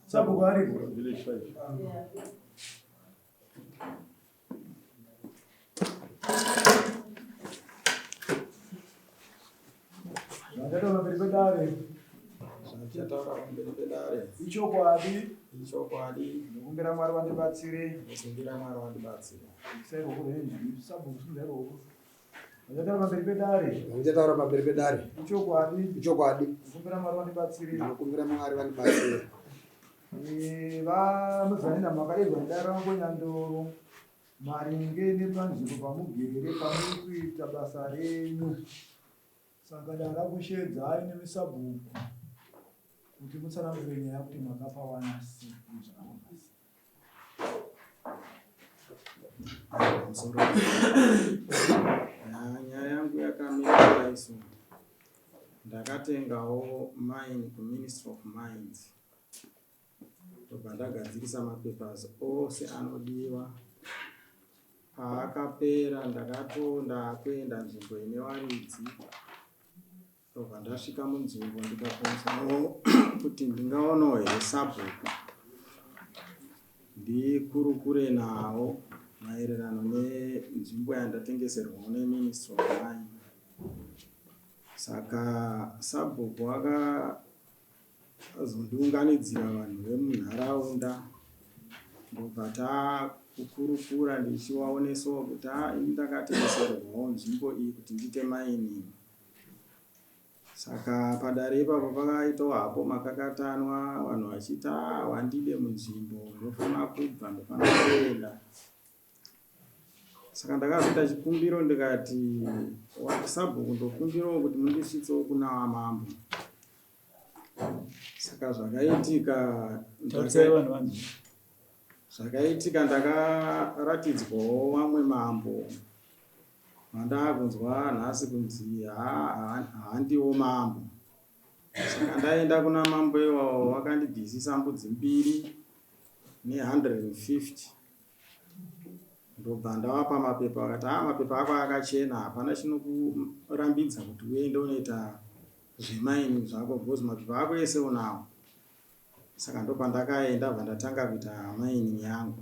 Sabhuku aripo. Village 5. Zvandataura pamberi pedare. Zvandataura pamberi pedare. Ichokwadi. Ichokwadi. Ndinokumbira Mwari vandibatsire. Ndinokumbira Mwari vandibatsire. Isai ruoko rwenyu, sabhuku simudzai ruoko. Zvandataura pamberi pedare. Zvandataura pamberi pedare. Ichokwadi. Ichokwadi. Ndinokumbira Mwari vandibatsire. Ndinokumbira Mwari vandibatsire. Eh, VaMuzanina makadirwa nedare rangu Nyandoro maringe nepanzvimbo pamugere pamuri kuita basa renyu. Saka dare rakushedzai nemisabhuku kuti mutsanangure nyaya kuti makapawana sei uye zvakafamba sei. Musoro. Nyaya yangu yakamira isu. Ndakatengawo mine kuMinistry of Mines ndobva ndagadzirisa mapapers ose anodiwa. Paakapera ndakato ndakuenda nzvimbo ine varidzi ndobva ndasvika munzvimbo ndikabvunzawo kuti ndingaonawo here sabhuku ndikurukure nawo maererano nenzvimbo yandatengeserwawo neMinistry of Mine. Saka sabhuku akazondiunganidzira vanhu vemunharaunda ndobva takukurukura ndichivaonesawo kuti haa ini ndakatengeserwawo nzvimbo iyi kuti ndiite mining. Saka padare ipapo pakaitawo hapo makakatanwa vanhu vachiti haa wandide munzvimbo ndofana kubva ndofana kuenda. Saka ndakazoita chikumbiro ndikati sabhuku ndokumbirawo kuti mundisvitsewo kuna wamambo. Saka zvakaitika zvakaitika ndakaratidzwawo vamwe mambo vandaakunzwa nhasi kunzi handiwo mambo. Saka ndaenda kuna mambo iwawo vakandibvisisa mbudzi mbiri ne 150 ndobva ndavapa mapepa vakati haa mapepa ako akachena hapana chinokurambidza kuti uende unoita zvemaini zvako because mapepa ako ese unawo. Saka ndopandakaenda bva ndatanga kuita mining yangu.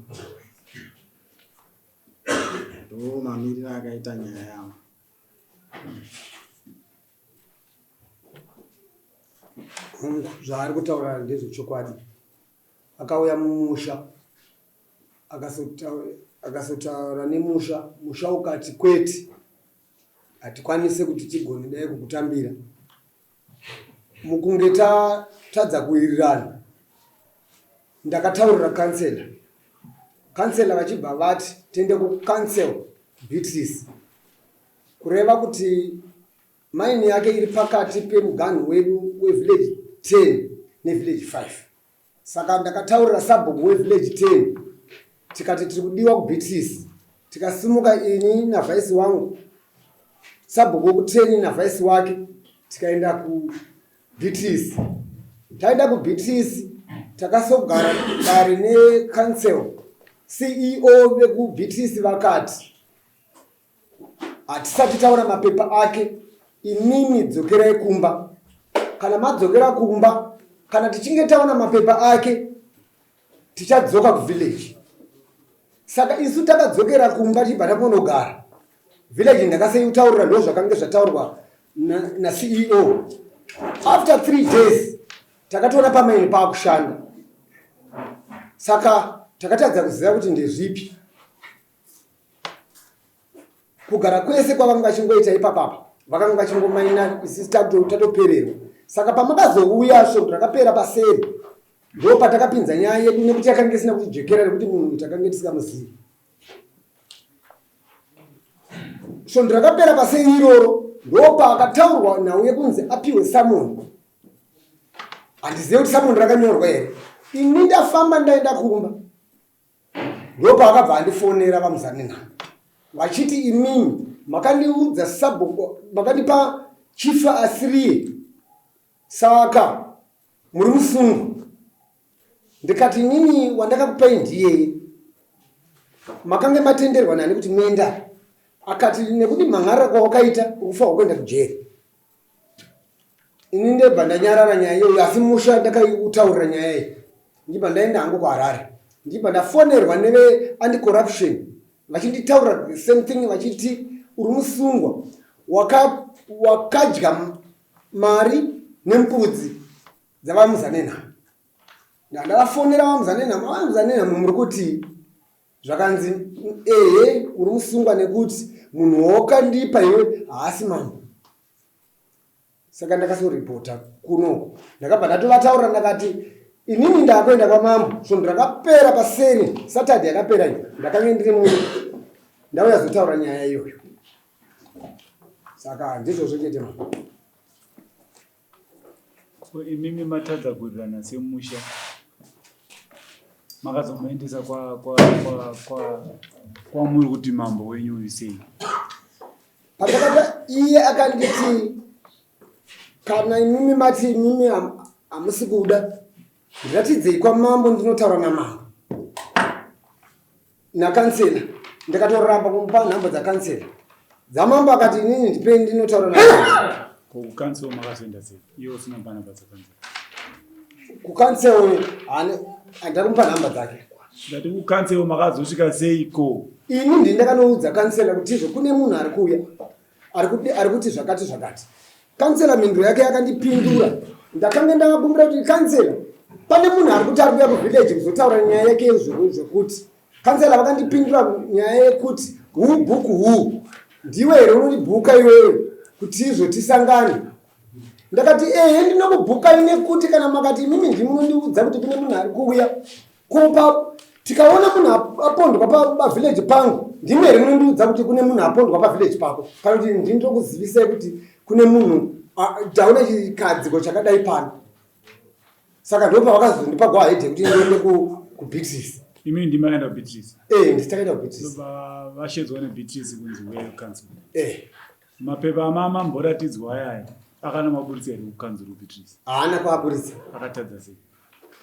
Ndo mamiriro akaita nyaya yangu. Hongu, zvaari kutaura ndezvechokwadi. Akauya mumusha akasotaura nemusha, musha ukati kwete, hatikwanise kuti tigone dai kukutambira. Mukunge tatadza kuwirirana, ndakataurira kansela, kansela vachibva vati tiende kucouncil Beatrice, kureva kuti maini yake iri pakati pemuganhu wedu wevillage 10 nevillage 5. Saka ndakataurira sabhuku wevillage 10 tikati tiri kudiwa kuBeatrice, tikasimuka ini navhaisi wangu sabhuku wekuteni navhaisi wake tikaenda kuBeatrice. Taenda kuBeatrice takasogara dare necouncil, CEO vekuBeatrice vakati hatisati taona mapepa ake, imimi dzokerai kumba. Kana madzokera kumba, kana tichinge taona mapepa ake tichadzoka kuvillage. Saka isu takadzokera kumba tichibva takunogara village. Ndakaseiutaurira ndo zvakange zvataurwa naCEO. After 3 days takatoona pamaini paakushanda, saka takatadza kuziva kuti ndezvipi. Kugara kwese kwavanga vachingoita ipapapa vakanga vachingomaina, isisi tatopererwa. Saka pamakazouya svondo rakapera paseri ndo patakapinza nyaya yedu, nekuti yakanga isina kutijekera nekuti munhu takange tisingamuzivi. Svondo rakapera paseri iroro ndo paakataurwa nhau yekunzi apiwe samoni. Handizive kuti samoni rakanyorwa here. Ini ndafamba ndaenda kumba Ndopaakabva andifonera vaMuzanenhanga vachiti imimi makandiudza sabhuku makandipa chifa asiriye saka muri musungwa. Ndikati inini wandakakupai ndiyeye, makange matenderwa nani kuti muenda? Akati nekuti mhan'arira kwawakaita ukufanirwa kuenda kujeri. Ini ndebva ndanyarara nyaya iyoyo, asi musha ndakaiutaurira nyaya iyi. Ndibva ndaenda hangu kuHarare. Ndibva ndafonerwa neve anti corruption vachinditaura the same thing vachiti uri musungwa wakadya waka mari nembudzi dzavaMuzanenhamo. Ndavafonera vaMuzanenhamo, vaMuzanenhamo muri kuti zvakanzi ehe uri musungwa nekuti munhu wawakandipa iwe haasi mambo. Saka ndakazoripota kunoku ndakabva ndatovataurira ndakati inini ndakuenda kwamambo svondo rakapera paseni Saturday yakapera iyo ndakange ndiri muno ndauya zotaura nyaya iyoyo. Saka ndizvozvo chete mambo. Ko imimi matadza kuwirirana semusha makazomuendesa kwamuri kwa, kwa, kwa, kwa kuti mambo wenyu uyu sei? Patakata iye akanditi kana imimi mati imimi hamusi kuda ndiratidzei kwamambo ndinotaura namambo nakansela ndakatoramba kumupa nhamba dzakansela dzamambo akati inini ndipei ndinotaura na kukansel makazoenda sei iwe usina kupa nhamba dzakansela kukansel handina kumupa nhamba dzake ndati kukansel makazosvika seiko ini ndini ndakanoudza kansela kuti izvo kune munhu ari kuuya ari kuti zvakati zvakati kansela mhinduro yake yakandipindura ndakange ndakakumbira kuti kansela pane munhu ari kuti ari kuuya kuvillage kuzotaura nyaya yake zvekuti kansela vakandipindura nyaya yekuti hu bhuku hu ndiwe here unondibhuka iwewe kuti izvo tisangane ndakati ehe ndinokubhukai nekuti kana makati imimi ndimunondiudza kuti kune munhu ari kuuya Ko tikaona munhu apondwa pavillage pangu ndimi here munondiudza kuti kune munhu apondwa pavillage pako kana kuti ndini ndokuzivisai kuti kune munhu taona chikadziko chakadai pano saka ndo pavakazondipa gwahedhe kuti ndiende kubeatrice. Imi ndimi makaenda kubeatrice? Eh, ndisi takaenda kubeatrice. Vashedzwa nebeatrice kunzi weyo council. Eh. Mapepa amama mboratidzwa ayaya akana maburitsa here kukanzuru Beatrice? Haana kuaburitsa. Akatadza sei?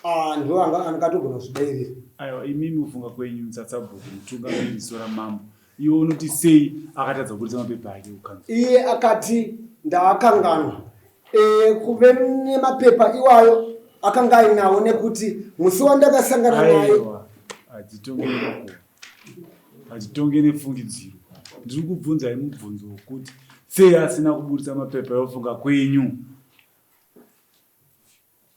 Ah, ndiwo anga angatogona kuzvidairira. Aiwa, imimi kufunga kwenyu mutsatsabuku mutungamiri sora mambo. Iwe unoti sei akatadza kuburitsa mapepa ake kukanzuru? Iye akati ndaakanganwa. E, kuve nemapepa iwayo akanga ainawo nekuti musi wandakasangana naye. Aiwa, hadzitonge nemakuhwa. Hatitonge nefungidziro. Ndiri kubvunzai mubvunzo wokuti sei asina kuburitsa mapepa eofunga kwenyu?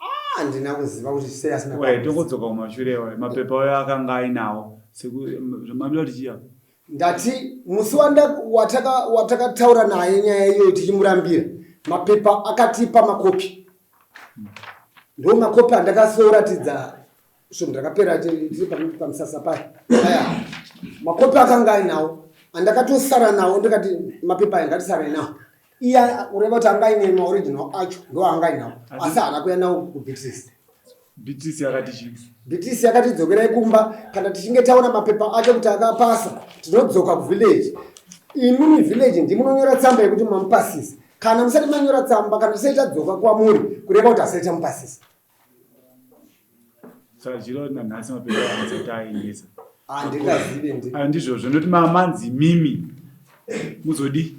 Ah, handina kuziva kuti sei asina Wai, tongodzoka kumashure wai. Mapepa ayo akanga ainawo. Seku mamira kuti chiya. Ndati musi watakataura naye nyaya iyoyo tichimurambira mapepa akatipa makopi. Ndo makopi andakasoratidza svondo rakapera tiri pamusasa paya aya makopi akanga ainawo andakatosara nawo ndikati mapepa aya ngatisare nawo iya kureva kuti anga aine maoriginal acho ndo anga ainawo asi haana kuya nawo kubeatrice. Beatrice yakati chii? Beatrice yakati dzokerai kumba kana tichinge taona mapepa ake kuti akapasa tinodzoka kuvillage. Imimi village ndimunonyora tsamba yekuti mamupasisa. Kana musati manyora tsamba kana tisati tadzoka kwamuri kureva kuti asati tamupasisa. Saka zvichireva kuti nanhasi mapepa amusati aendesa. Handingazive ndi. Ah, ndizvozvo nekuti mamanzi mimi muzodii?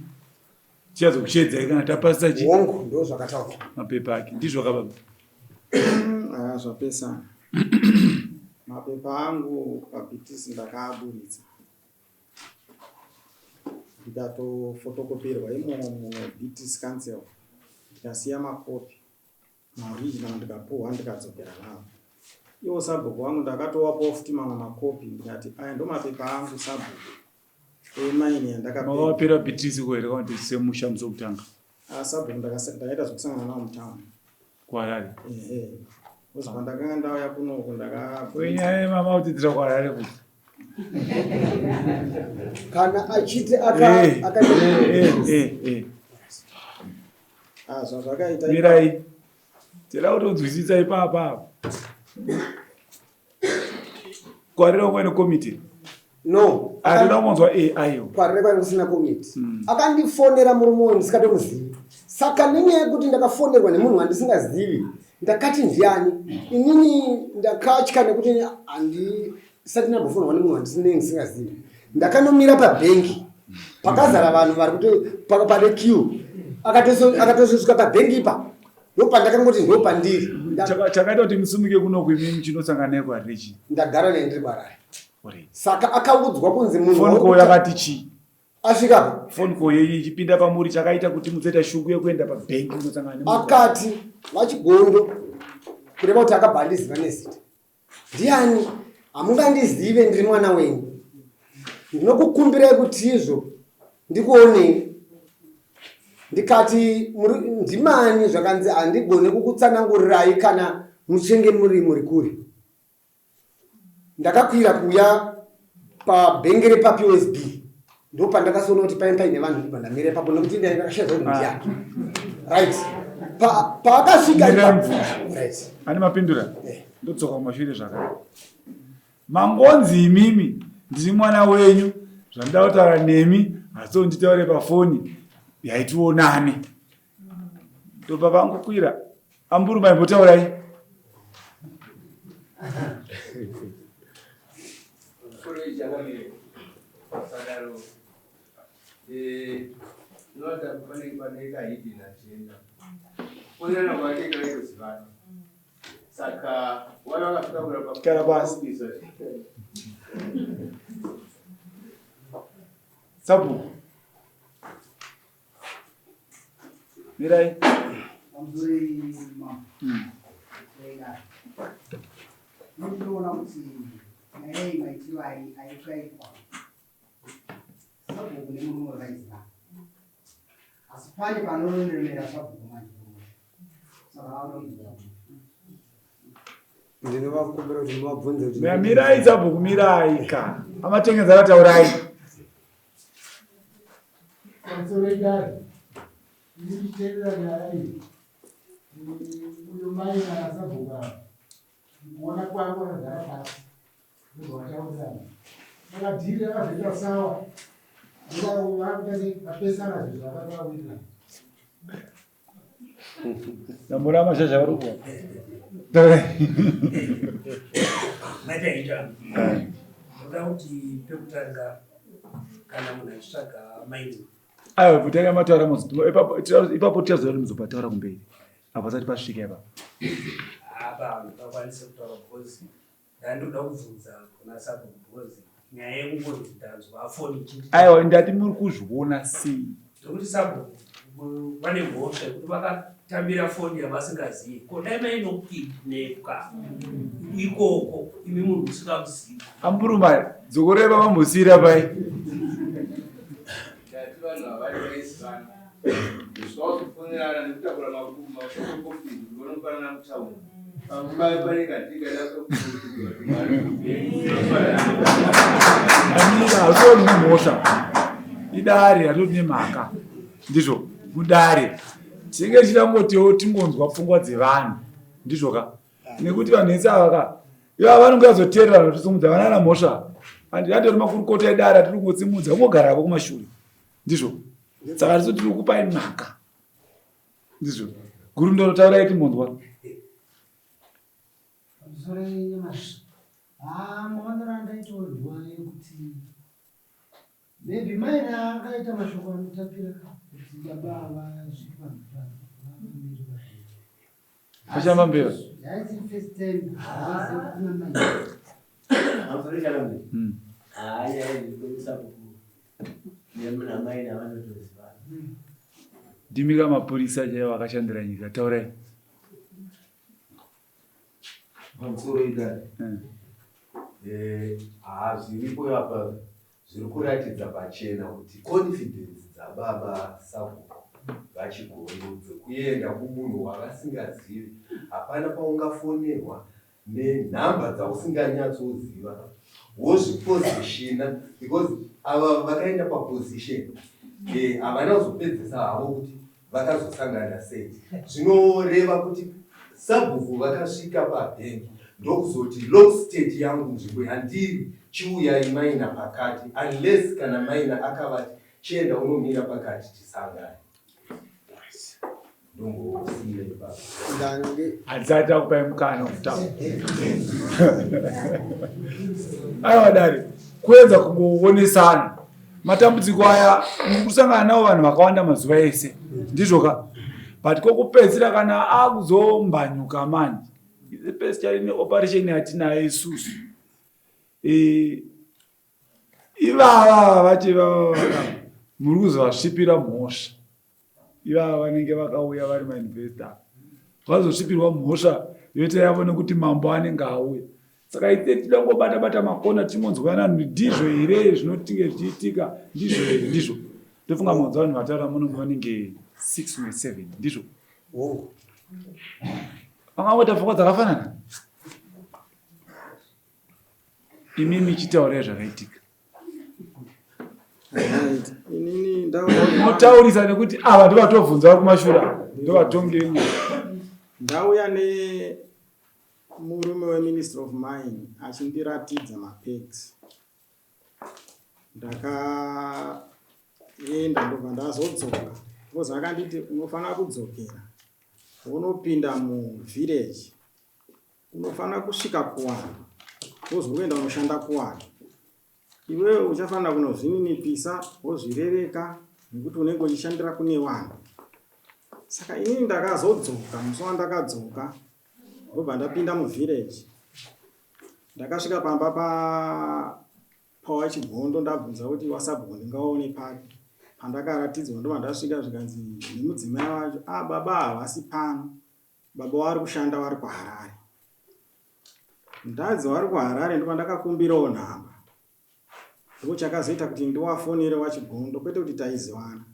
Tichazokushedzai kana tapasisa chi Hongu, ndo zvakataurwa. Mapepa ake ndizvo kababa. Aya zvapesana. Mapepa angu paBTC ndakaaburitsa. Ndikatofotokopirwa imomo muBTC Council ndikasiya makopi. Maoriginal ndikapuhwa ndikadzokera nawo. Iwo sabhuku wangu ndakatowapawo futi mamwe makopi ndikati aya ndomapepa angu sabhuku emaini yandakapedza. Makawapira Beatrice ko here kana kuti semusha musi wekutanga? Ah, sabhuku ndakaita zvekusangana nawo mutown. KuHarare? Ehe. Because pandakanga ndauya kunoku ndaka Wenyaya yemama kudzidzira kuHarare futi. Kana achiti aka Eh, aka eh, eh, eh. Ah, zvazvakaita Mirai. Tira kutonzwisisa ipapa apa. Kwarira kwaine komiti. No. Handina kumbonzwa AI. Kwarira kwaine kusina komiti. Akandifonera murume uyu ndisingatomuzivi. Saka nenyaya yekuti ndakafonerwa nemunhu wandisingazivi, ndakati ndiani? Inini ndakatya nekuti handisati ndambofonerwa nemunhu wandisingazivi. Ndakanomira pabhengi pakazara vanhu vari kuto pane queue. Akatosvika pabhengi ipa. Ndopandakangoti ndopandiri. Chakaita kuti musumuke kuno kuimi muchinosangana naye kuHarare chii? Ndagara naye ndiri kuHarare. Saka akaudzwa kunzi munhu Phone call yakati chii? Asvika apa. Phone call yenyu ichipinda pamuri chakaita kuti muzoita shungu yekuenda pabhengi kunosangana nemunhu. Akati vaChigondo kureva kuti akabva andiziva nezita. Ndiani? Hamungandizive ndiri mwana wenyu. Ndinokukumbirai kuti izvo ndikuonei. Ndikati ndimani zvakanzi handigone kukutsanangurirai kana muchinge muri muri kure. Ndakakwira kuuya pabhenge repaPOSB ndopandakasoona kuti paine paine vanhu ndibva ndamira ipapo nekuti ndai ndakashaya kuti ndiani. Right. Paakasvika ipapo. Right. Ane mapindura? Eh. Ndodzoka kumashure zvakare. Mangonzi imimi ndiri mwana wenyu zvandida kutaura nemi asi nditaure pafoni yaitionane. Ndobva vangokwira Amburu maimbotaurai. Gara pasi. Sabhuku. Mirai. Ndinoona kuti nyaya iyi maitiro aitwaitwa sabhuku nemurume vaizivana asi pane panoremera sabhuku manje saka vanoiza ndinovakumbira kuti muvabvunze kuti Mirai sabhuku mirai ka. Amatengeza taurai. Pamusoro idare, ini ndichiteerera nyaya iyi, uyo mai nasabhuku ava, kuona kwangu vakagara pasi ndobva vataurirana. Saka dhiri rakazoita sawa, vakuita sei vapesana zvinhu zvavakanga vawirirana. Ndamboona mashasha vari kuwa. Maita ita. Ndoda kuti pekutanga kana munhu achitsvaga maini. Aiwa kutanga mataura muzi ipapo ipapo tichazoda kuti muzopataura kumberi. Apa pasati pasvika ipapo. Apa ndakwanisa kutaura because Ndandoda kubvunza kuna sabhuku because nyaya yekungonzi ndanzwa foni ichiti Aiwa ndati muri kuzviona sei? Nekuti sabhuku vane mhosva yekuti vakatambira foni yavasingazivi. Ko dai mainokidnepwa ikoko imi munhu musingamuzivi. Amburuma dzokorera pamambosiira pai. Ndati vanhu ava vari vaisivana. Zvakuzofonerana nekutakura mafotokopi vonopanana mutauni. Hatori nemhosva idare hatori nemhaka ndizvo mudare tinenge tichida kungotiwo tingonzwa pfungwa dzevanhu ndizvo ka nekuti vanhu vese ava ka iva vanonge vazoteerera vanotisimudza vanana mhosva andiatori makurukota edare atiri kungotsimudza ungogarako kumashure ndizvo saka tisu tiri kupai mhaka ndizvo guru ndoro taurai timbonzwa Pamusoro yenyamashi. Haa maonero andaitoonzwa ekuti maybe maina akaita mashoko anotapira kuti baba havasviki vanhu vamiri vazhinji. Vachamba mbeva. Yaisi first time havazi kuna mai. Pamusoro chakambi. Haa nyaya iyi sabhuku nemuna maina vanotozivana. Ndimi ka mapurisa chaiwo akashandira nyika taurai. Pamusoro idare. Eh, haa zviripo apa zviri kuratidza pachena kuti confidence dzababa sabhuku vachigondo dzekuenda kumunhu wavasingazivi hapana paungafonerwa nenhamba dzausinganyatsoziva wozvipositiona because ava vakaenda paposition eh, havana kuzopedzesa havo kuti vakazosangana sei zvinoreva kuti sabhuku vakasvika pabhengi ndokuzoti lock state yangu nzvimbo yandiri chiuyai maina pakati unless kana maina akavati chienda unomira pakati tisangane Handisati takupai mukana wekutaura. Aiwa dare, kuedza kungoonesana matambudziko aya muri kusangana nawo vanhu vakawanda mazuva ese, ndizvo ka? But kokupedzisira kana akuzombanyuka manje, especially neoperation yatinayo isusu, eh, ivava vacho ivava muri kuzovasvipira mhosva. Ivava vanenge vakauya vari mainvestor vazosvipirwa mhosva yoita yavo nekuti mambo anenge auya. Saka ite tida kungobata bata makona tichingonzwana ndizvo here zvinotinge zvichiitika, ndizvo here ndizvo. Ndofunga maudza vanhu vataura muno vanenge 6 or 7 ndizvo. Vangangoita pfungwa dzakafanana. Imimi chitaurai zvakaitika. Motaurisa nekuti ava ndovatobvunza vari kumashura ndovatongi venyaya. Ndauya ne murume weMinistry of Mine achindiratidza mapegs. Ndakaenda ndobva ndazodzoka because akanditi unofanira kudzokera wonopinda muvillage unofanira kusvika kuwanhu wozokuenda unoshanda kuwanhu iwewe uchafanira kunozvininipisa wozvirereka nekuti unenge uchishandira kune vanhu saka inini ndakazodzoka musi wandakadzoka ndobva ndapinda muvillage ndakasvika pamba pa pawachigondo ndabvunza kuti wasabhuku ndingaone papi pandakaratidzwa ndobva ndasvika zvikanzi nemudzimai wacho a ah, baba havasi pano Baba wari kushanda wari kuHarare. Ndadzi wari kuHarare ndopandakakumbirawo nhamba. Ndochakazoita kuti ndiwafonere waChigondo kwete kuti taizivana.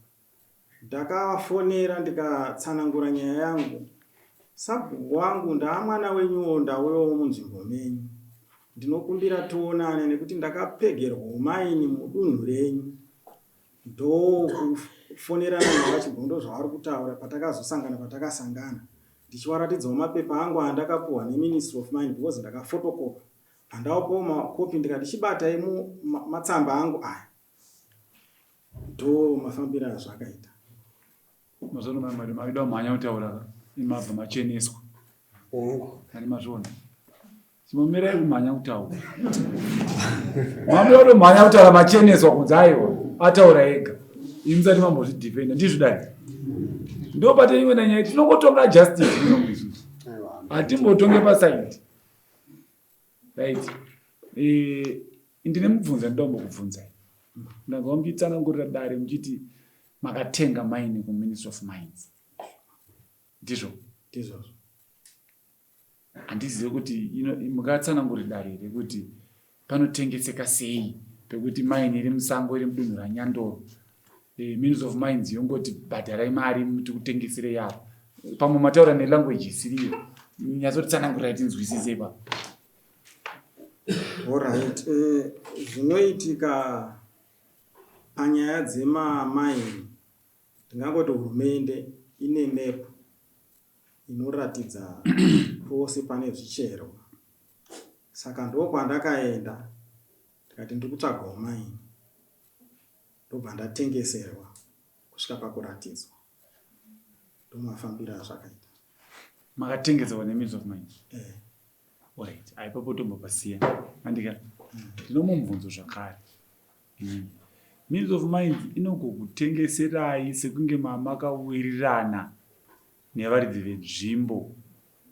Ndakavafonera ndikatsanangura nyaya yangu. Sabhuku wangu ndaamwana wenyuwo ndauyawo munzvimbo menyu. Ndinokumbira tionane nekuti ndakapegerwa umaini mudunhu renyu. Ndokufonerana naVaChigondo zvavari kutaura patakazosangana patakasangana ndichivaratidzawo mapepa angu andakapuhwa neMinistry of Mine because ndakafotokopa pandaopawo makopi ndikati chibatai matsamba angu aya ndo mafambiro azvakaita. Mazvona mai maida kumhanya kutaura imabva macheneswa. Hongu. Ani mazvona. Chimomirai kumhanya kutaura. Mamwe otomhanya kutaura macheneswa kunzi aiwa ataura ega. Imi musati mambozvidefenda ndizvo dai. Ndopate imwe nanyaya tinongotonga justice muno isusu. Hatimbotonge paside. Right. Eh, ndine mubvunzo ndinoda kumbokubvunzai. Ndanga muchitsanangurira dare muchiti makatenga mine kuMinistry of Mines. Ndizvo? Ndizvozvo. Handizive kuti mukatsanangurira dare here kuti panotengeseka sei pekuti mine iri musango iri mudunhu raNyandoro. Eh, Ministry of Mines yongoti bhadharai mari tikutengeserei apa. Pamwe mataura nelanguage isiriyo. Nyatsotitsanangurirai tinzwisise ipapo. Alright, eh, zvinoitika panyaya dzemamaini ndingangoti hurumende ine map inoratidza pose pane zvicherwa saka ndokwandakaenda ndikati ndiri kutsvagawo maini ndobva ndatengeserwa kusvika pakuratidzwa ndomafambiro azvakaita. Makatengeserwa neMeans of Mines? Eh. Alright, aipapo tombopasiya. Andika ndinomubvunzo zvakare. Means of Mines inogokutengeserai sekunge mamakawirirana nevaridzi venzvimbo.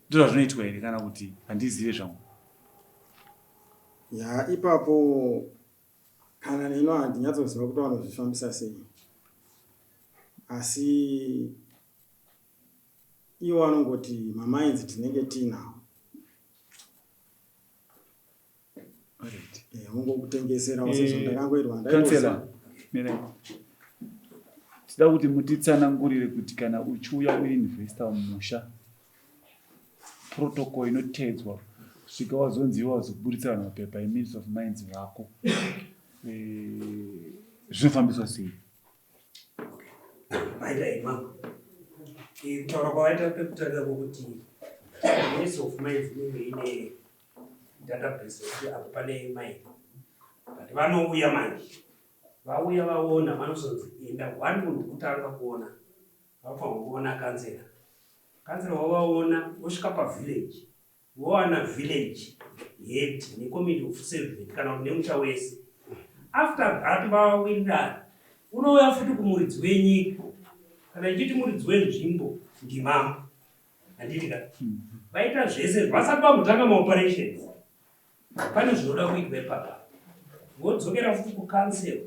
Ndozvazvinoitwa here kana kuti handizive zvangu? Ya ipapo kana neno handinyatsoziva kuti vanozvifambisa sei asi iwo anongoti mamainzi tinenge tiinawo eh, ongokutengeserawo sezvo eh, ndakangoirwa ndaitoziva tida kuti mutitsanangurire kuti kana uchiuya uri investor mumusha protocol inoteedzwa kusvika wazonzi iwe wazoburitsa vanhu mapepa eMinistry of Mines vako eh, zvinofambiswa sei? Maita imambo eh, kutaura kwavaita pekutanga kwokuti Ministry of Mines inenge ine database yekuti apo pane mine but vanouya manje vauya vaona vanozonzi enda one munhu wekutanga kuona Vafanirwa kuona kanzera. Kanzera wavaona vosvika pavillage vowana village head necommittee of seven kana kuti nemusha wese. After that vawirirana unouya futi kumuridzi wenyika. Kana ichiti muridzi wenzvimbo ndimambo, handiti ka? Vaita zvese vasati vambotanga maoperations, pane zvinoda kuitwa ipapa. Vodzokera futi kucouncil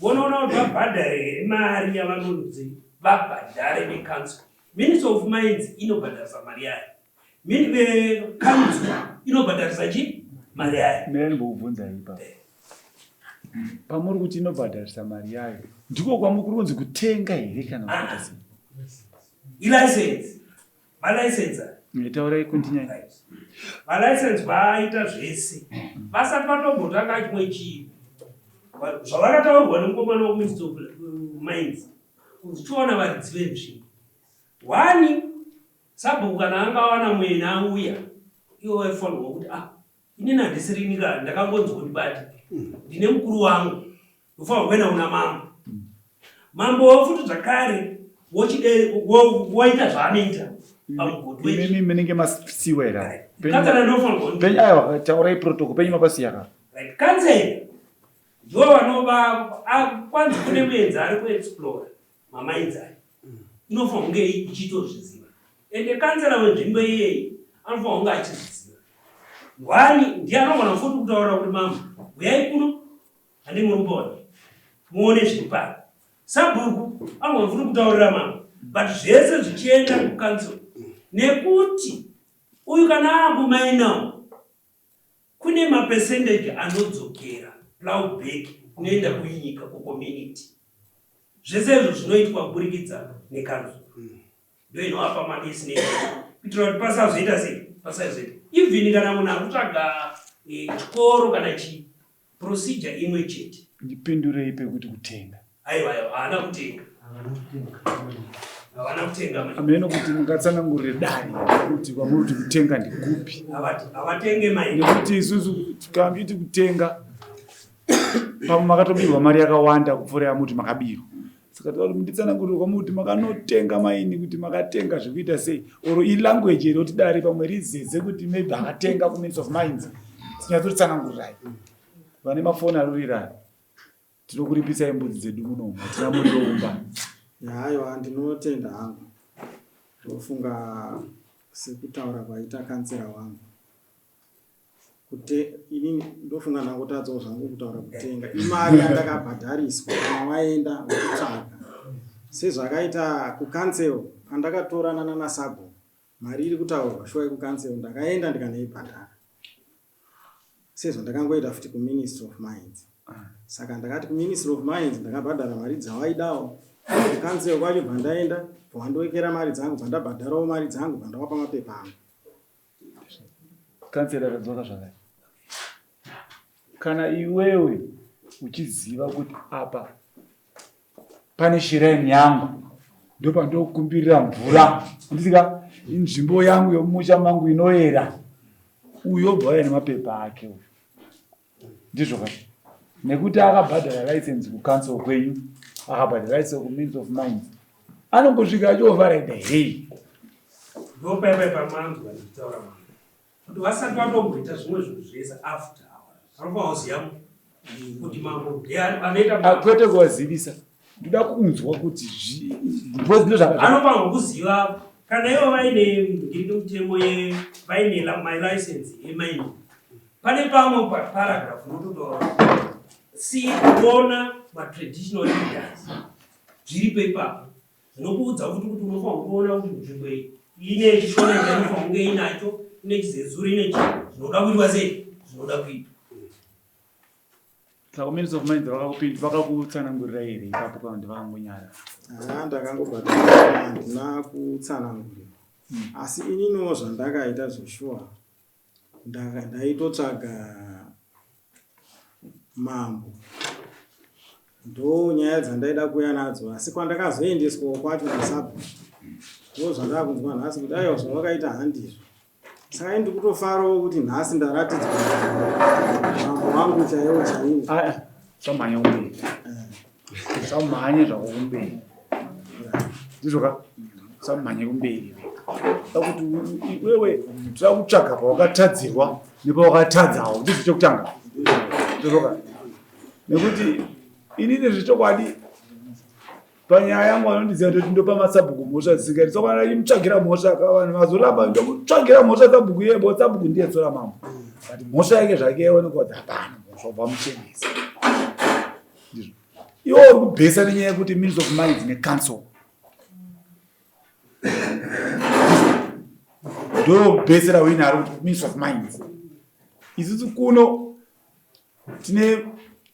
vonoona kuti vabhadhare here mari yavanonzi vabhadhare necouncil. Ministry of Mines inobhadharisa mari yayo. Council inobhadharisa chi mari yayo. Mira ndimbokubvunzai ipapo. Pamuri kuti inobhadharisa mari yayo, ndiko kwamuri kunzi kutenga here kana kuita sei? Ilicense. Malicense. Taurai continue. Malicense vaita zvese. Vasati vatombotanga chimwe chii. Zvavakataurwa nemukomana weMinistry of Mines. Uchiona varidzi venzvimbo. One, sabhuku kana anga awana mweni auya, ivo vaifanirwa kuti ah, inini handisirini ka, ndakangonzi undibate. Ndine mukuru wangu, ndofanirwa kuenda kuna mambo. Mambo futi zvakare woita zvaanoita pamugodhi wechi. Imimi munenge masiwa here? Kansela ndofanirwa Penyu aiwa taurai protocol penyu mapasiya ka. Right, kansela ndivo vanova kwanzi kune muenzi ari kuexplora mamainzi aya inofanira kunge ichitozviziva ende kansela wenzvimbo iyeyi anofanira kunge achizviziva. One ndiye anogona futi kutaura kuti mama huyai kuno handi muri kuona muone zviri pano. Sabhuku anogona futi kutaurira mama but zvese zvichienda kucouncil nekuti uyu kana akumainawo Kune mapercentage anodzokera, plough back, kunoenda kunyika, kucommunity. Zvese izvo zvinoitwa kuburikidza nekanzuru. Ndoinovapa malisi nei kuitira kuti pasazoita sei, pasazoita. Even kana munhu akutsvaga eh, chikoro kana chii, Procedure imwe chete. Ndipindurei pekuti kutenga. Aiwa aiwa haana kutenga. Havana kutenga mai. Hameno kuti mungatsanangurire dare kuti kwamuri kuti kutenga ndekupi. Havatenge mai. Nekuti isusu tikambiti kutenga pamwe makatobirwa mari yakawanda kupfuura yamuti makabirwa. Saka toda kuti munditsanangurire kwamuri kuti makanotenga maini kuti makatenga zvekuita sei or ilanguage here kuti dare pamwe rizeze kuti maybe akatenga kuministry of mines. Tinyatsotsanangurirai. Vane mafoni arurira tinokuripisai mbudzi dzedu munomu hatina muriro umba. Haiwa ndinotenda hangu. Ndofunga sekutaura kwaita kansera wangu. Kute, inini ndofunga ndangotadzawo zvangu kutaura kutenga imari yandakabhadhariswa kana waenda uchitsvaga sezvakaita kucouncil pandakatorana nanasabhuku mari iri kutaurwa shuwa yekucouncil ndakaenda ndikanoibhadhara sezvandakangoita futi kuministry of mines saka ndakati kuministry of mines ndakabhadhara mari dzawaidawo kucouncil kwacho bva ndaenda bva wandowekera mari dzangu bva ndabhadharawo mari dzangu bva ndawapa mapepa angu Kansela tadzoka zvakare. Kana iwewe uchiziva kuti apa pane shiraini yangu ndopandokumbirira mvura andisika inzvimbo yangu yomumusha mangu inoera uyo obva auya nemapepa ake uyu ndizvo ka nekuti akabhadhara license kucouncil kwenyu akabhadhara license kumeans of mines anongosvika achiovaraida hei ndopaipai pamanzwa ndichitaura mama kuti vasati vatomboita zvimwe zvinhu zvese after vanofanira kuziva kuti mambo ndiani anoita ah, kwete kuvazivisa ndoda kunzwa kuti anofanirwa kuziva kana ivo vaine ngiriki mutemo vaine my license yemaini Pane pamwe paragraph unototaura si kuona matraditional leaders zviripo ipapo zvinokuudza futi kuti unofanira kuona kuti nzvimbo iyi ine chishona chainofanira kunge inacho ine chizezuru ine chi zvinoda kuitwa sei zvinoda kuitwa Saka Minister of Mines vakakutsanangurira here ipapo kana kuti vakangonyara? Haa ndakangobata handina kutsanangurirwa asi ininiwo zvandakaita zveshuwa Ndaitotsvaga mambo ndo nyaya dzandaida kuuya nadzo asi kwandakazoendeswawo kwacho nasabhuku ndo zvandakunzwa nhasi kuti aiwa zvavakaita handizvo saka ini ndikutofarawo kuti nhasi ndaratidzwa mambo wangu chaiwo chaiwo samhanya kumberi samhanye zvako kumberi ndizvo ka samhanye kumberi kuti iwewe toda kutsvaga pawakatadzirwa nepawakatadzawo ndizvo chekutanga ndizvo ka nekuti inini zvechokwadi. Panyaya yangu vanondiziva ndoti ndopa masabhuku mhosva dzisingaiti. Saka kana ndichimutsvagira mhosva ka vanhu vazoramba ndomutsvagira mhosva sabhuku iye bo sabhuku ndiye tsora mambo. But mhosva yake zvake yaonekwa kuti hapana mhosva ubva muchenesa. Ndizvo. Iwe uri kubhesa nenyaya yekuti Ministry of Mines necouncil. Ndobhesera uinaro kuti Ministry of Mines. Isusu kuno tine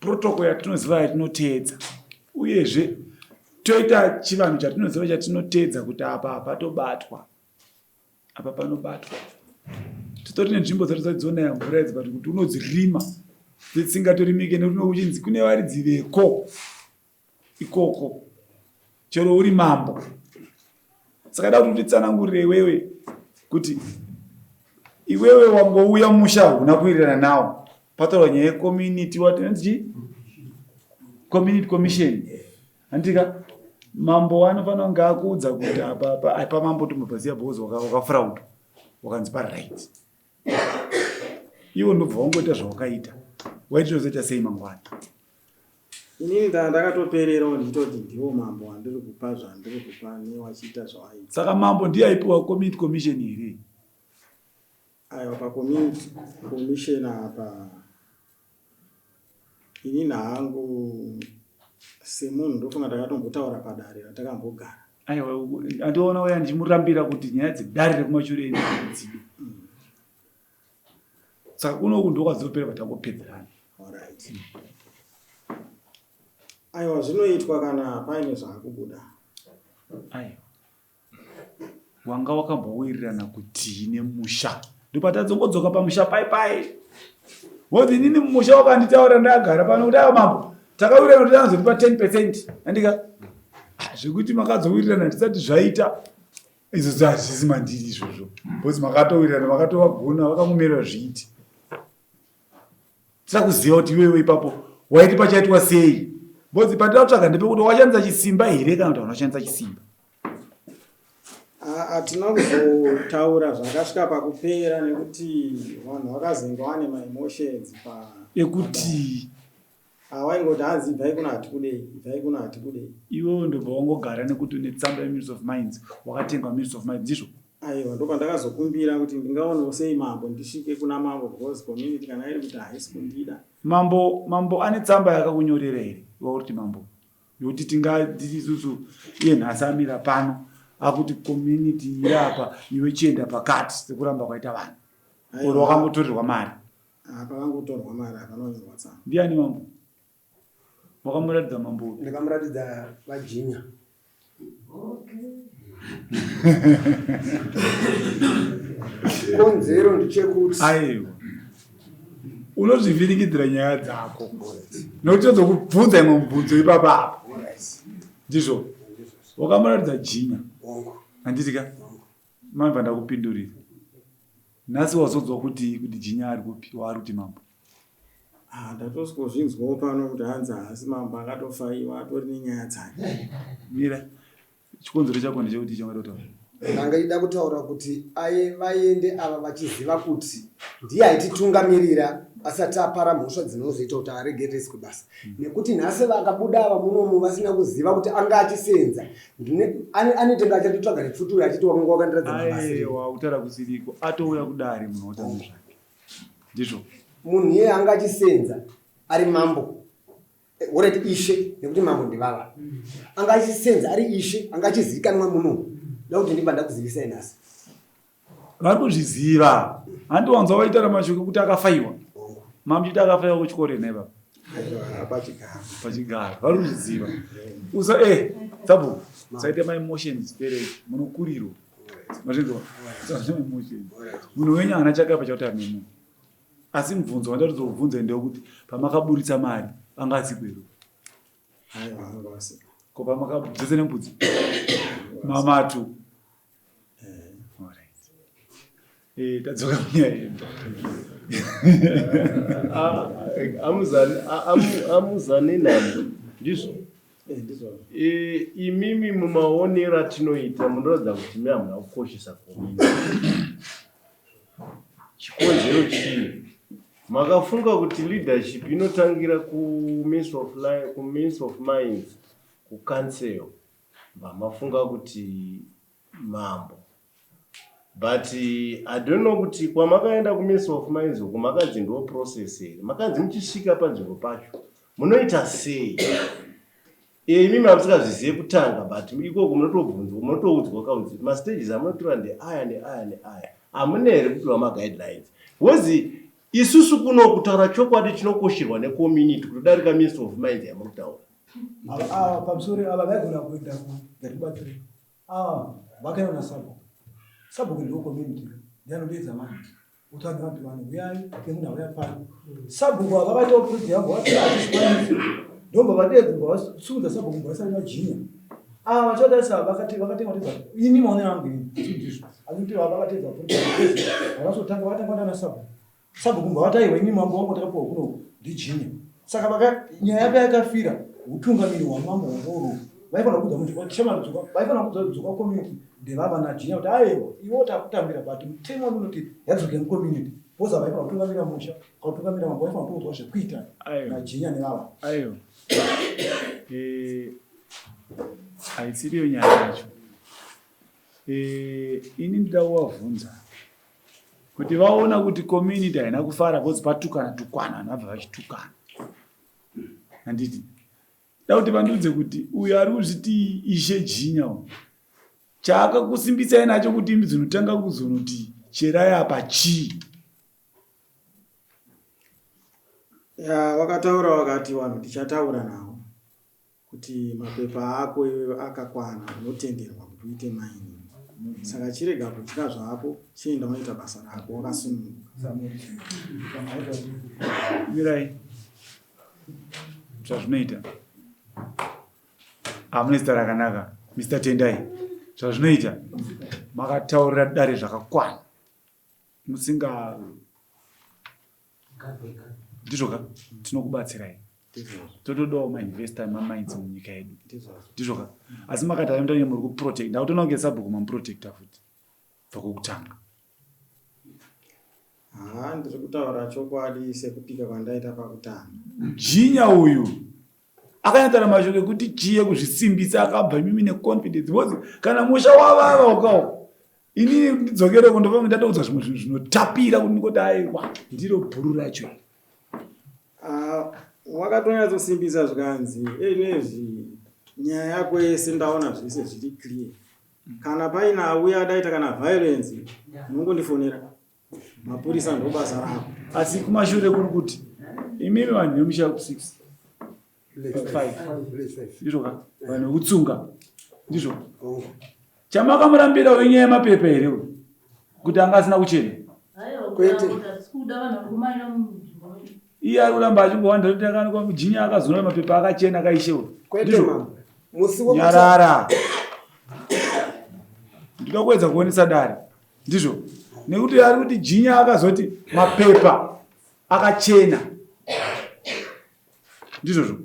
protocol yatinoziva yatinoteedza uyezve toita chivanhu chatinoziva chatinoteedza kuti apa hapatobatwa apa panobatwa titori nenzvimbo dzacho dzonaya mvura idzi but kuti unodzirima dzisingatorimike nekuti uchinzi kune varidzi veko ikoko chero uri mambo saka da kuti utitsanangurire iwewe kuti iwewe wangouya musha huna kuwirirana nawo pataurwa nyaya yecommunity what inonzi community commission handika mambo anofanira kunge akuudza kuti apa apa mambo tombobvaziya because wakafraud wakanzi paright iwo ndobva wangoita zvawakaita waitozoita sei mangwana Inini nda ndakatopererawo ndichitoti ndiwo mambo wandiri kupa zvandiri kupa newachiita zvawaita. Saka mambo ndiye aipiwa community commission here? Aiwa pacommunity commission apa inini hangu semunhu ndofunga ndakatombotaura padare ratakambogara. Aiwa andiona uya ndichimurambira kuti nyaya dzedare rekumashure ende dzide. Saka kunoku ndokwazopera patangopedzerana. Alright. Aiwa zvinoitwa kana paine zvaakubuda. Aiwa. Wanga wakambowirirana kutii nemusha? Ndopatadzongodzoka pamusha pai pai. Woti inini musha wakanditaura ndagara pano kuti aiwa mambo takawirirana kuti anozotipa 10 percent. Andika ah, zvekuti makazowirirana ndisati zvaita izvozvo hazvisi mandiri izvozvo because makatowirirana makatovagona vakamumirira zviiti tira kuziva kuti iwewe ipapo waiti pachaitwa sei because pandira kutsvaga ndepekuti wakashandisa chisimba here kana kuti hauna kushandisa chisimba hatina kuzotaura zvakasvika pakupera nekuti vanhu vakazenge vane maemotions pa ekuti Ah, waingoti hanzi ibvai kuno hatikudei, ibvai kuno hatikudei. Iwewe ndobva wangogara nekuti une tsamba yeMinutes of Minds, wakatengwa Minutes of Minds, ndizvo? Aiwa, ndopandakazokumbira kuti ndingaonawo sei mambo ndisvike kuna mambo because community kana iri kuti haisi kundida. Mambo, mambo ane tsamba yakakunyorera here? Iwe uri kuti mambo yokuti tingati isusu iye nhasi amira pano akuti community iri apa iwe chienda pakati sekuramba kwaita vanhu. Or wakangotorerwa mari. Apa vangotorwa mari hapana kunyorwa tsamba. Ndiani mambo? Wakamuratidza mambo upi? Ndakamuratidza vajinya. Okay. Chikonzero ndechekuti aiwa unozvivirikidzira nyaya dzako nokuti tozokubvunza imwe mubvunzo ipapa apa ndizvo wakamuratidza jinya handiti ka mabva ndakupindurira Nhasi wazonzwa kuti kuti Jinya ari kupi waari kuti mambo? Ah, ndatoskozvinzwawo pano kuti hanzi haasi mambo akatofaiwa atori nenyaya dzake. Mira, chikonzero chako ndechekuti changada kutaura. Ndanga ida kutaura kuti aye vaende ava vachiziva kuti ndiye aititungamirira asati apara mhosva dzinozoita kuti aregereswe basa nekuti nhasi vakabuda ava munomu vasina kuziva kuti anga achisenza Anoita kunge achatitsvaga nepfuti uyo achiti wanga wakandiratidza mabasa. Aiwa kutaura kusiriko atouya kudare munhu wotanga zvake. Ndizvo. Munhu iye anga achisenza ari mambo. Alright ishe nekuti mambo ndivava. Anga achisenza ari ishe anga achizivikanwa muno. Ndakuti ndibva ndakuzivisai nhasi. Vari kuzviziva. Hanti wanzwa vaitaura mashoko ekuti akafaiwa. Mamuchiti akafaiwa kuchikoro here baba? Pachigaro. Pachigaro. Vari kuzviziva. Usa eh sabhuku. Saite ma emotions pere munokurirwa. Mazvinzwa? Saite ma emotions. Munhu wenyu haana chakaipa chakuti ane munhu. Asi mubvunzo wandatozo ndewekuti pamakaburitsa mari anga asiko here? Aiwa anga asiko. Ko pamakadzese nembudzi? Mamatu. Eh, tadzoka munyaya yedu. Amuzane nhambo ndizvo eh, imimi mumaonero atinoita munoratidza kuti imi hamuna kukoshesa community chikonzero chii makafunga kuti leadership inotangira kuministry of mines kucouncil. Vamafunga kuti mambo but I don't know kuti kwamakaenda kuMinistry of Mines uko makanzi ndo process here makanzi muchisvika panzvimbo pacho munoita sei Eh, imimi hamusingazvizive kutanga but ikoko munotobvunzwa munotoudzwa kaunzi mastages amunotora ndeaya neaya neaya hamuna here kupiwa maguidelines because isusu kuno kutaura chokwadi tinokoshirwa necommunity kutodarika ministry of mines yamuri kutaura ava pamusoro ava vaigona kuenda kugatibatsire ava vakaenda nasabhuku sabhuku ndiwo community ndianodeedza vanhu Utano vantu vanhu huyai kemunhu auya pano. Sabhuku ava vakaita project yavo vati hazvikwanisi. Ndobva vadeedza vasumudza sabhuku mbwa vajinya. Ava vachatarisa vakati vakatenga vatedza ini maonero angu ini asi ndizvo. Asi kuti ava vakatedza project vakazotanga vakatanga ndana sabhuku. Sabhuku mbwa vati aiwa ini mambo wangu takapiwa kuno ndijinya. Saka vaka nyaya yake yakafira hutungamiri hwamambo hwangoro vaifanira kuudza munhu kuti chama dzoka vaifanira kuudza dzoka community ndevava najinya kuti aiwa iwe takutambira but mutemo unoti yadzoke mucommunity because vaifanira kutungamira musha kautungamira mambo vaifanira kutoudzwa zvekuita najinya nevava aiwa eh, haisiriyo nyaya yacho eh, ini ndida kuvavhunza kuti vaona kuti community haina kufara because patukana tukwana vanhu vabva vachitukana handiti da kuti vandiudze kuti uyo ari kuzviti ishe jinya uyu chaakakusimbisai nacho kuti imi dzinotanga kuzonoti cherai apa chii ya wakataura wakati vanhu tichataura navo kuti mapepa ako iwewe akakwana unotenderwa kuti uite mining saka chirega kutya zvako chienda unoita basa rako wakasununguka mirai zvazvinoita hamune zita rakanaka mr tendai zvazvinoita makataurira dare zvakakwana musinga ndizvo ka tinokubatsirai totodawo mainvesta emamines munyika yedu ndizvo ka asi makati aimutanye muri kuprotect ndakutoona kunge sabhuku mamuprotecta futi bva kwekutanga haa ndiri kutaura chokwadi sekupika kwandaita pakutanga jinya uyu akanyatara mashoko ekuti chiye kuzvisimbisa akabva imimi neconfidence because kana musha wavava ukawo ini ndidzokere kundofanga ndatoudzwa zvimwe zvinhu zvinotapira kuti ndikoti aiwa ndiro bhuru racho ah, wakatonyatsosimbisa zvikanzi einezvi nyaya yako yese ndaona zvese zviri clear kana paine auya adaita kana violence unongondifonera mapurisa ndobasa rako asi kumashure kuri kuti imimi vanhu vemusha ku 6 ndizvo ka vanhu vekutsunga ndizvo chamakamurambira uyu nyaya yemapepa here uyu kuti anga asina kuchena kwete iye ari kuramba achingowanda kuti akanikwa mujinya akazonora mapepa akachena kaishe uyu kwete mambo musi nyarara ndinoda kuedza kuonesa dare ndizvo nekuti ari kuti jinya akazoti mapepa akachena ndizvozvo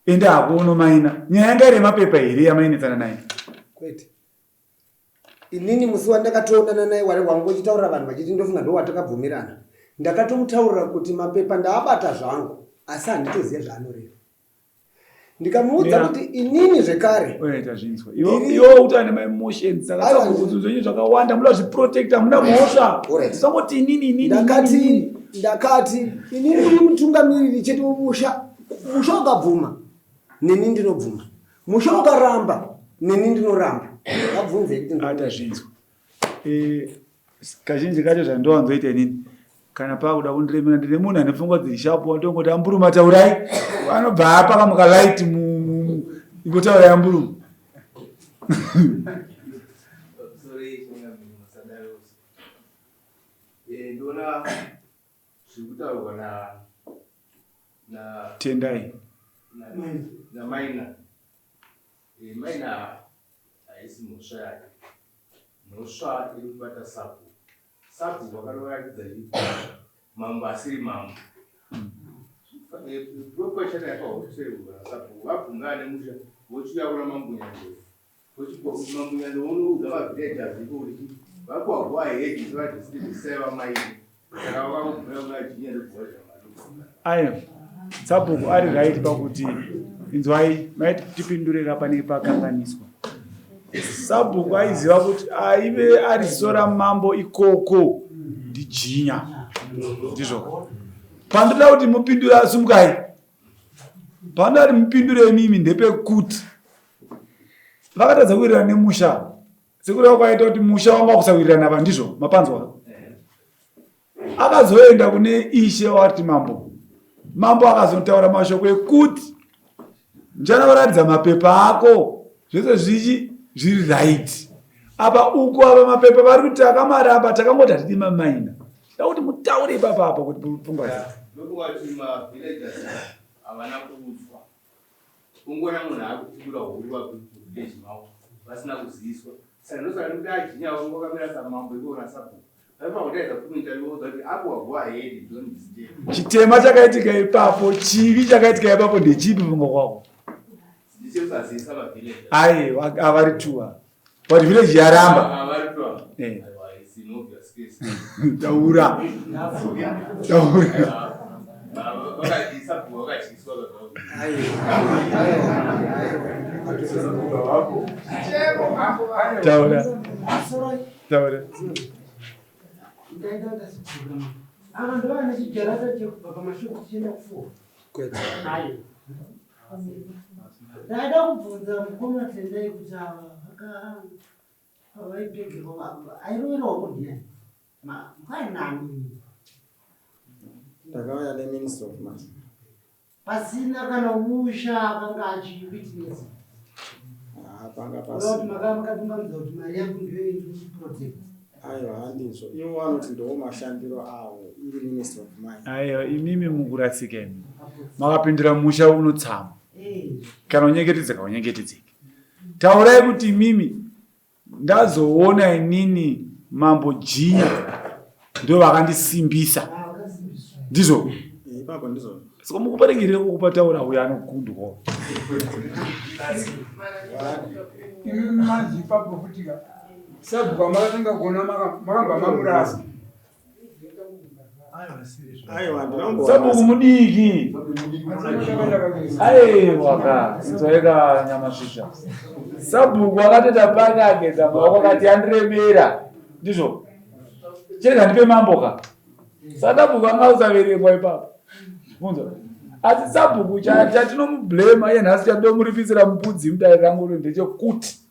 ende hako unomaina nyaya yanga iri yemapepa here yamainetsana naye kwete inini musi wandakatoonana naye wari wangu uchitaurira vanhu vachiti ndofunga ndo watakabvumirana ndakatomutaurira kuti mapepa ndaabata zvangu asi handitoziva zvaanoreva ndikamuudza kuti inini zvekare tazvinzwa iwe kuti ane maemotions saka zvenyu zvakawanda muda zviprotecta muna mhosva sangoti inini inini ndakati ndakati inini ndiri mutungamiriri chete wemusha musha ukabvuma neni ndinobvuma musha ukaramba neni ndinoramba vabvunzei kuti atazvinzwa eh, kazhinji kacho zvandowanzoita inini kana pakuda kundiremera ndine munhu ane pfungwa dziri shapu wandongoti amburuma taurai anobva apaka mukalight ingotaurai amburuma eh, ndoona zviri kutaurwa na na tendai namaina eh, maina haisi mhosva yake mhosva iri kubata sabhuku sabhuku vakanoratidza mambo asiri mambo proportion yakahoterwa sabhuku vabvunga nemusha vochiuya kuna mambo nyandoro mambo nyandoro vonoudza mavillagers iko kuti vakuwa go ahead sevadisibisai vamaini saka vakakubvira kuna jinya ndobvua ayo sabhuku ari right pakuti Inzwai, maiti tipindurira pane pakanganiswa. Sabhuku aiziva kuti aive ari ziso ramambo ikoko ndijinya. Ndizvo. Pandoda kuti mupindure asumukai. Panoda kuti mupindure imimi ndepekuti vakatadza kuwirirana nemusha. Sekureva kwaita kuti musha wanga wakusawirirana ava ndizvo mapanzwa. Akazoenda kune ishe wati mambo. Mambo akazotaura mashoko ekuti njana varatidza mapepa ako zvese zvichi zviri right. Apa uko apa mapepa vari kuti takamaramba takangoti hatidi mamaina. Da kuti mutaure ipapa apa kuti pfungwa dzenyu. Ndofunga kuti mavillagers havana kuudzwa. Ungoona munhu akutibura huruva kuvillage mavo vasina kuziviswa. Saka ndosaka ndikuti ajinya vangu vakamira samambo ivo nasabhuku. Chitema chakaitika ipapo, chivi chakaitika ipapo ndechipi pfungwa kwako? Aiwa, avari tuwa. But village yaramba. Eh. Taura. Taura. Taura. Taura. Ava ndovane chijarata chekubva pamashure tichienda kufuwa. Kwete. Ayo. Ndaida kubvunza mukoma Tendai kuti ava vaka vaipegerwa airoverwa ndiani? Makainani? Ndakauya neMinistry of Mines. Pasina kana musha akanga achiwitness. Ah, panga pasina. Kuti makanga makatungamidza kuti mari yangu ndiyo iri kuprotect. Aiwa handizvo. Ivo vanoti ndiwo mashandiro avo iri Ministry of Mines. Aiwa imimi mukurasika imi. Makapindura musha unotsama. Eh. Kana unyengetedzeka unyengetedzeke. Taurai kuti imimi Ndazoona inini mambo Jinya ndo vakandisimbisa. Ndizvo. Ipapo ndizvo. Saka mukuparegerera kukupa taura uyo anokundwa. Imi manje ipapo futi ka. Sabhuku makatanga kuona makabva mamurasa. Sabhuku mudiki. Aiwa ka, inzwaika nyamasvisha. Sabhuku akatoita pake ageza maoko akati andiremera. Ndizvo. Chirega ndipe mambo ka. Sabhuku anga usaverengwa ipapo. Munzwa. Asi sabhuku chatinomublema iye nhasi chatinomuripisira mbudzi mudare rangu ndechekuti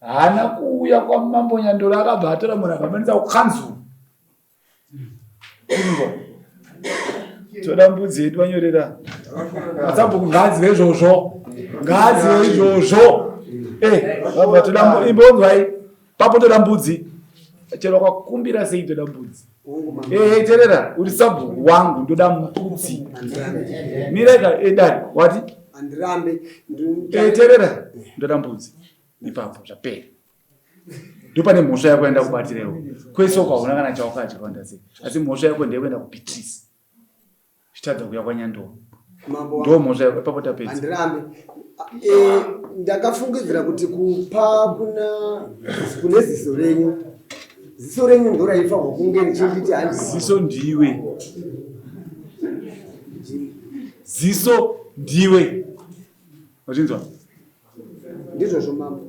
haana kuuya kwamambo Nyandoro akabva atora munhu akamanisa kukanzuru. Toda mbudzi yedu vanyorera. Masabhuku ngaazive izvozvo. Ngaazive izvozvo. Eh, vabva toda imbonzwai. Papo toda mbudzi. Chero wakakumbira sei toda mbudzi. Eh, eh terera, uri sabhuku wangu ndoda mbudzi. Mireka edari, eh, wati? Andirambe. Eh, terera, ndoda mbudzi. Ipapo zvapera. Ndopane mhosva yako yaenda kubatira iwe. Kwese uko hauna kana chawakadya wanda sei. Asi mhosva yako ndeyekuenda kuBeatrice. Chitadza kuya kwaNyandoro. Mambo Ndo mhosva yako ipapo tapedza. Andirambe. Eh, ndakafungidzira kuti kupa kuna kune ziso renyu. Ziso renyu ndoraifanirwa kunge richinditi handi. Ziso ndiwe. Ziso ndiwe. Wazvinzwa? Ndizvozvo mambo.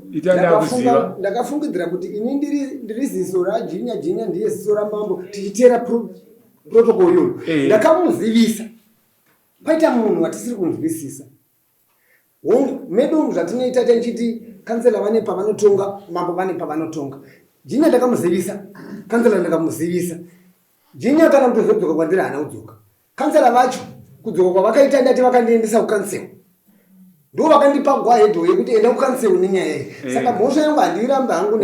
Ndakafungidzira kuti ini ndiri ndiri ziso rajinya jinya ndiye ziso ramambo tichiteera pro, protocol iyoyo. Eh. Ndakamuzivisa. Paita munhu watisiri kunzwisisa. Hongu, medu umu zvatinoita tichiti kansela vane pavanotonga, mambo vane pavanotonga. Jinya ndakamuzivisa, kansela ndakamuzivisa. Jinya kana kutozodzoka kwandiri haana kudzoka. Kansela vacho kudzoka kwavakaita ndati vakandiendesa kukansel ndo vakandipa gwahedo yekuti enda kukansel nenyaya iyi eh. saka mhosva yangu handiirambe hangu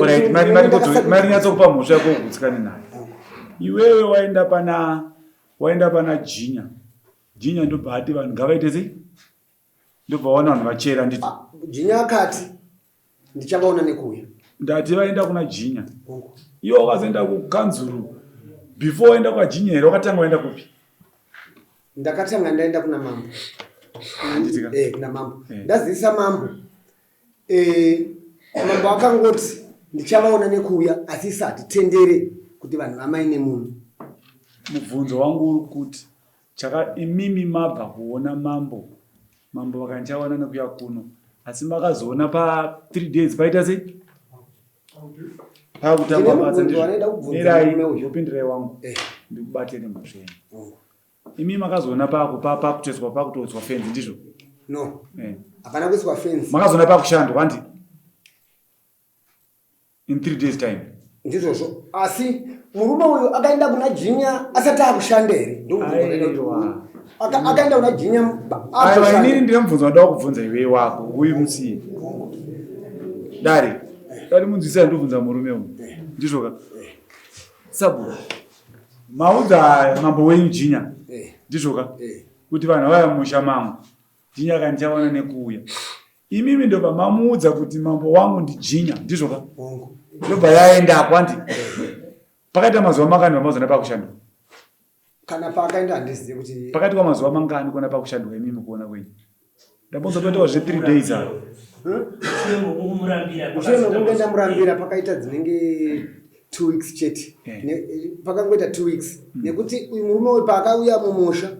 mari nyatsokupa mhosva yako ugutsikane nayo iwewe waenda pana waenda pana jinya jinya ndobva ati vanhu ngavaite sei ndobva waona vanhu vachera nditi ah, jinya akati ndichavaona nekuuya ndati vaenda kuna jinya iwe wakazoenda kukanzuru before waenda kwajinya here wakatanga waenda kupi ndakatanga ndaenda kuna mambo eh, kuna mambo eh. ndazivisa mambo eh, mambo akangoti ndichavaona nekuuya asi isa hatitendere kuti vanhu vamaine munhu mubvunzo wangu uri kuti chaka imimi mabva kuona mambo Mambo vakandichawana nekuya kuno asi makazoona pa 3 days paita sei? Pakutangwa Ndine basa mubvunzo ndizvo. wanoda kubvunza Mirai, murume uyu. ndopindirai wangu. Eh. Ndikubate nemhosva yenyu. Imi makazoona paku pa pakutoiswa pakutoiswa fenzi ndizvo? No. Eh. Hapana kuiswa fenzi. Makazoona pakushandwa handi? In 3 days time. Ndizvozvo. Asi murume uyu akaenda kuna Jinya asati akushanda here? Ndomubvunzo wanoda kuti Aiwa. Akaenda kuna Jinya Aiwa akushanda. inini ndine mubvunzo wandoda kubvunza iwe wako uyu musiye. Dare. Dare munzwisisa ndobvunza murume uyu. Ndizvo ka? Sabu. Maudza mambo wenyu Jinya. Ndizvo ka? Kuti vanhu vaya mumusha mangu. Jinya kandichawana nekuuya. Imimi ndobva mamuudza kuti mambo wangu ndiJinya. Ndizvo ka? Ndobva yaenda kwandi. Pakaita mazuva mangani vamazona pakushandwa? Kana paakaenda handizivi kuti Pakati kwa mazuva mangani kuona pakushandwa imimi kuona kwenyu? Ndabonza toitawo zve 3 days apa. Mushure mekunge ndamurambira pakaita dzinenge 2 weeks chete. Pakangoita 2 weeks nekuti uyu murume uyu paakauya mumusha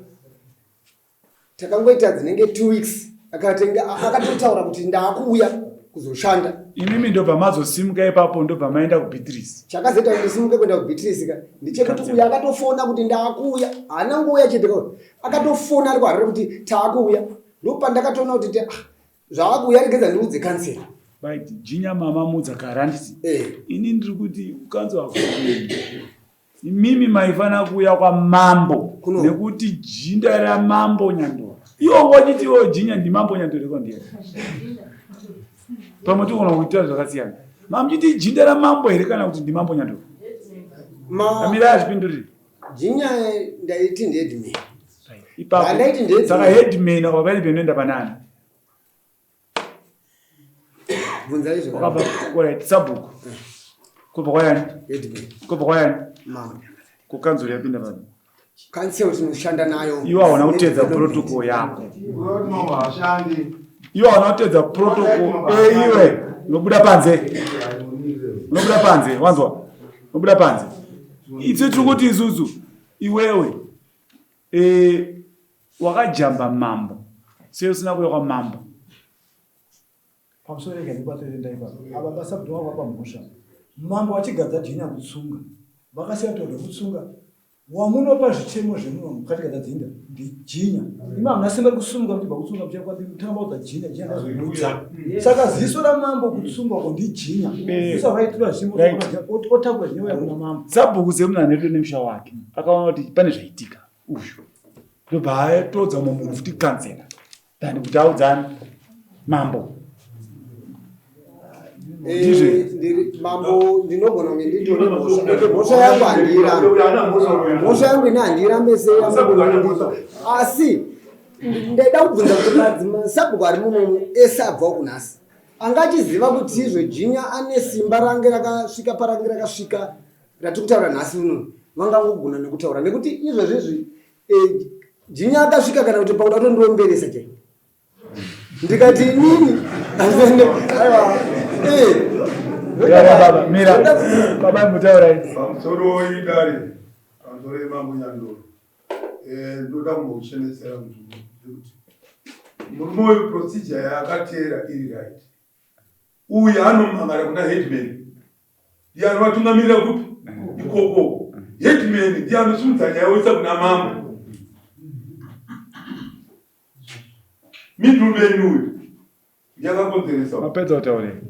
takangoita dzinenge 2 weeks akatotaura kuti ndaakuuya kuzoshanda. Imimi ndobva mazosimuka ipapo ndobva maenda kuBeatrice. Chakazoita kuti ndisimuke kuenda kuBeatrice ka ndechekuti uyu akatofona kuti ndaakuuya, haana kungouya chete ka, akatofona ari kuHarare kuti taakuuya. Ndopandakatoona kuti zvaakuuya regedza ndiudze kansela. Right, Jinya mama mudza kare handiti? Ini ndiri kuti kanzura kuenda. Imimi maifanira kuuya kwamambo nekuti jinda ramambo Nyandoro. Iwo ngochiti iwo jinya ndimambo Nyandoro iko ndiye. Pamwe tikona kuita zvakasiyana. Mamuchiti jinda ramambo here kana kuti ndimambo Nyandoro? Amira azvipindurire. Jinya ndaiti ndiheadman. Ipapo. Ndaiti ndiheadman. Saka headman apa paine penoenda panani? Bvunza izvo. Wakabva alright sabhuku. Kubva kwayani? Headman. Kubva kwayani? Mambo. Kukanzuru yapinda pano. Council tinoshanda nayo. Iwe hauna kuteedza protocol yako. Mambo hashandi. Iwe hauna kuteedza protocol. Eh iwe unobuda panze. Unobuda panze, wanzwa? Unobuda panze. Itse tiri kuti isusu iwewe eh wakajamba mambo. Sei usina kuuya kwamambo? Pamusoro rega ndikubatsire ndaipa. Ava basa kuti wavapa mhosva. Mambo vachigadza Jinya kutsunga. Vakasiya kutorwa kutsunga. Wamunopa zvichemo zvemuno mukachigadza dzinda ndiJinya. Imi hamuna simba rekusumuka muchibva kutsunga muchiya kwandiri kutanga maudza Jinya, Jinya ndazoudza. Saka ziso ramambo kutsunga uko ndiJinya. Ziso raitura zvichemo otakura Jinya ouya kuna mambo. Sabhuku semunhu anoitwa nemusha wake akaona kuti pane zvaitika uyu ndobva atodza mumwe munhu futi kansela than kuti audzani mambo. Mambo ndinogona kunge nditori mhosva ende mhosva yangu handiirambe. Mhosva yangu ini handiirambe seyamambo. Asi ndaida kubvunza kuti madzisabhuku ari muno ese abvawo kunhasi anga achiziva kuti izvo Jinya ane simba range rakasvika parange rakasvika ratiri kutaura nhasi uno, vangangogona nekutaura nekuti izvozvi izvi Jinya akasvika kana kuti pakuda kutondiomberesa chai ndikati inini aiwa Mira baba, mira. Baba mutaurai. Pamusoro idare, pamusoro yemambo Nyandoro. Ndoda kumbokuchenesera muzukuru kuti murume uyu procedure yaakateera iri right. Uyu anomangara kuna headman. Ndiye anovatungamirira kupi? Ikoko. Headman ndiye anosimudza nyaya oisa kuna mambo. Middleman uyu ndiye akakonzeresa. Mapedza kutaura here?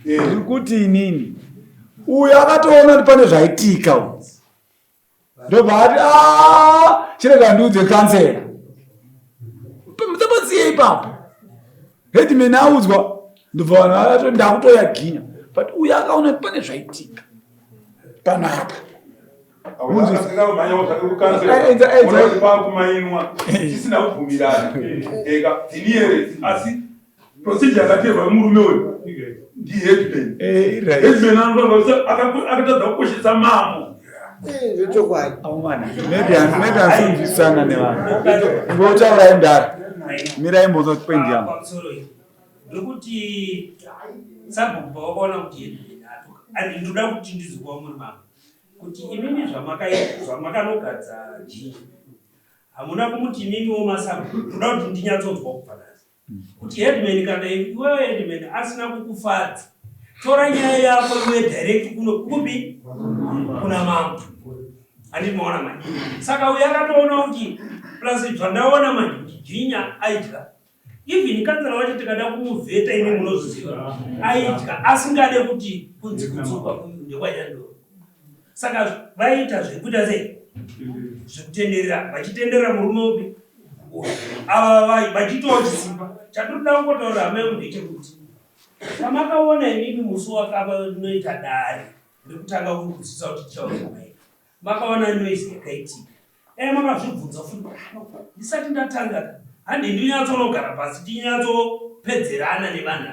Ndiri kuti inini uyu akatoona kuti pane zvaitika uyu. Ndobva ati chirega ndiudze kansela. Musabatsiye ipapo. Headman audzwa ndobva vanhu vakati ndakutoya ginya. But uyu akaona kuti pane zvaitika panapa. Pakumainwa tisina kubvumirana ega tiniyere asi procedure yakateerwa nemurume uyu ndiheadman. Headman anofanira akatadza kukoshesa mambo. Zvechokwadi. Maybe maybe asinzwisana nevanhu. Ngotaurai mdara. Mirai mbonzo point yangu. Pamusoro iyi. Ndikuti sabhuku pavakaona kuti headman atuka. Ani ndoda kuti ndizwe muri mambo. Kuti imimi zvamakanogadza Jinya. Hamuna kumuti imimiwo masabhuku. Ndoda kuti ndinyatsonzwa kubva nhasi. Kuti headman kana iwewe headman asina kukufadza, tora nyaya yako iwe direct kuno kupi kuna mambo. Handiti maona manje. Saka uyo akatoona kuti plus zvandaona manje kuti Jinya aidya. Even kanzara wacho tikada kumuvheta imi munozviziva aidya asingade kuti kunzi kutsuka ndekwaNyandoro. Saka vaiita zvekuita sei? Zvekutenderera, vachitenderera murume upi? Uyu. Ava vachiitawo chisimba. Chatinoda kungotaurira hama yangu ndechekuti pamakaona imimi musi wakavanoita dare rekutanga kukudzidzisa kuti tichaona mai makaona noise yakaitika dai makazvibvunza futi ndisati ndatanga handi ndinyatsonogara pasi tinyatsopedzerana nevanhu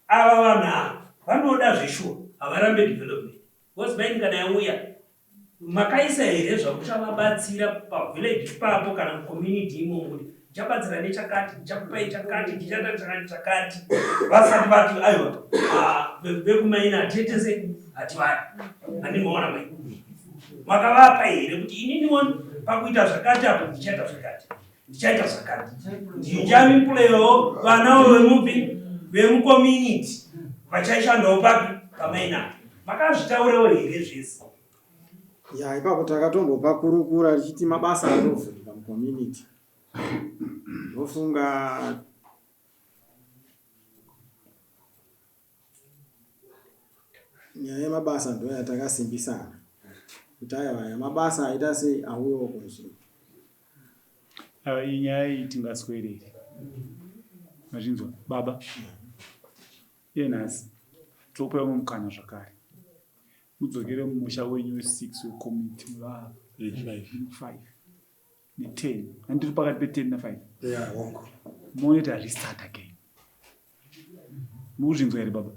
ava vanhu ava vanoda zveshuwa havarambe development because maini kana yauya makaisa here zvamuchavabatsira pavillage ipapo kana mucommunity imomo kuti ndichabatsira nechakati ndichakupai chakati ndichaita chakati chakati vasati vati aiwa ah, vekumaina hatiite sei hativari handimaona mai makavapa here kuti ininiwo pakuita zvakati apo ndichaita zvakati ndichaita zvakati ndichamipulewo vanawo vemupi vemucommunity vachaishandawo papi pamaina makazvitaurewo here zvese ya ipapo takatombopakurukura tichiti mabasa anovhurika mucommunity ndofunga nyaya yemabasa ndoyatakasimbisana kuti aiwa aya mabasa aita sei auyewo kunzvimbo Awa iyi nyaya iyi tingaswerere. Mazvinzwa baba. Iye nhasi tokupai umwe mukana zvakare. Mudzokere mumusha wenyu we6 wecommunity va 5 ne10. Handiri pakati pe10 na5. Yeah, hongu. Moita restart again. Mukuzvinzwa here baba?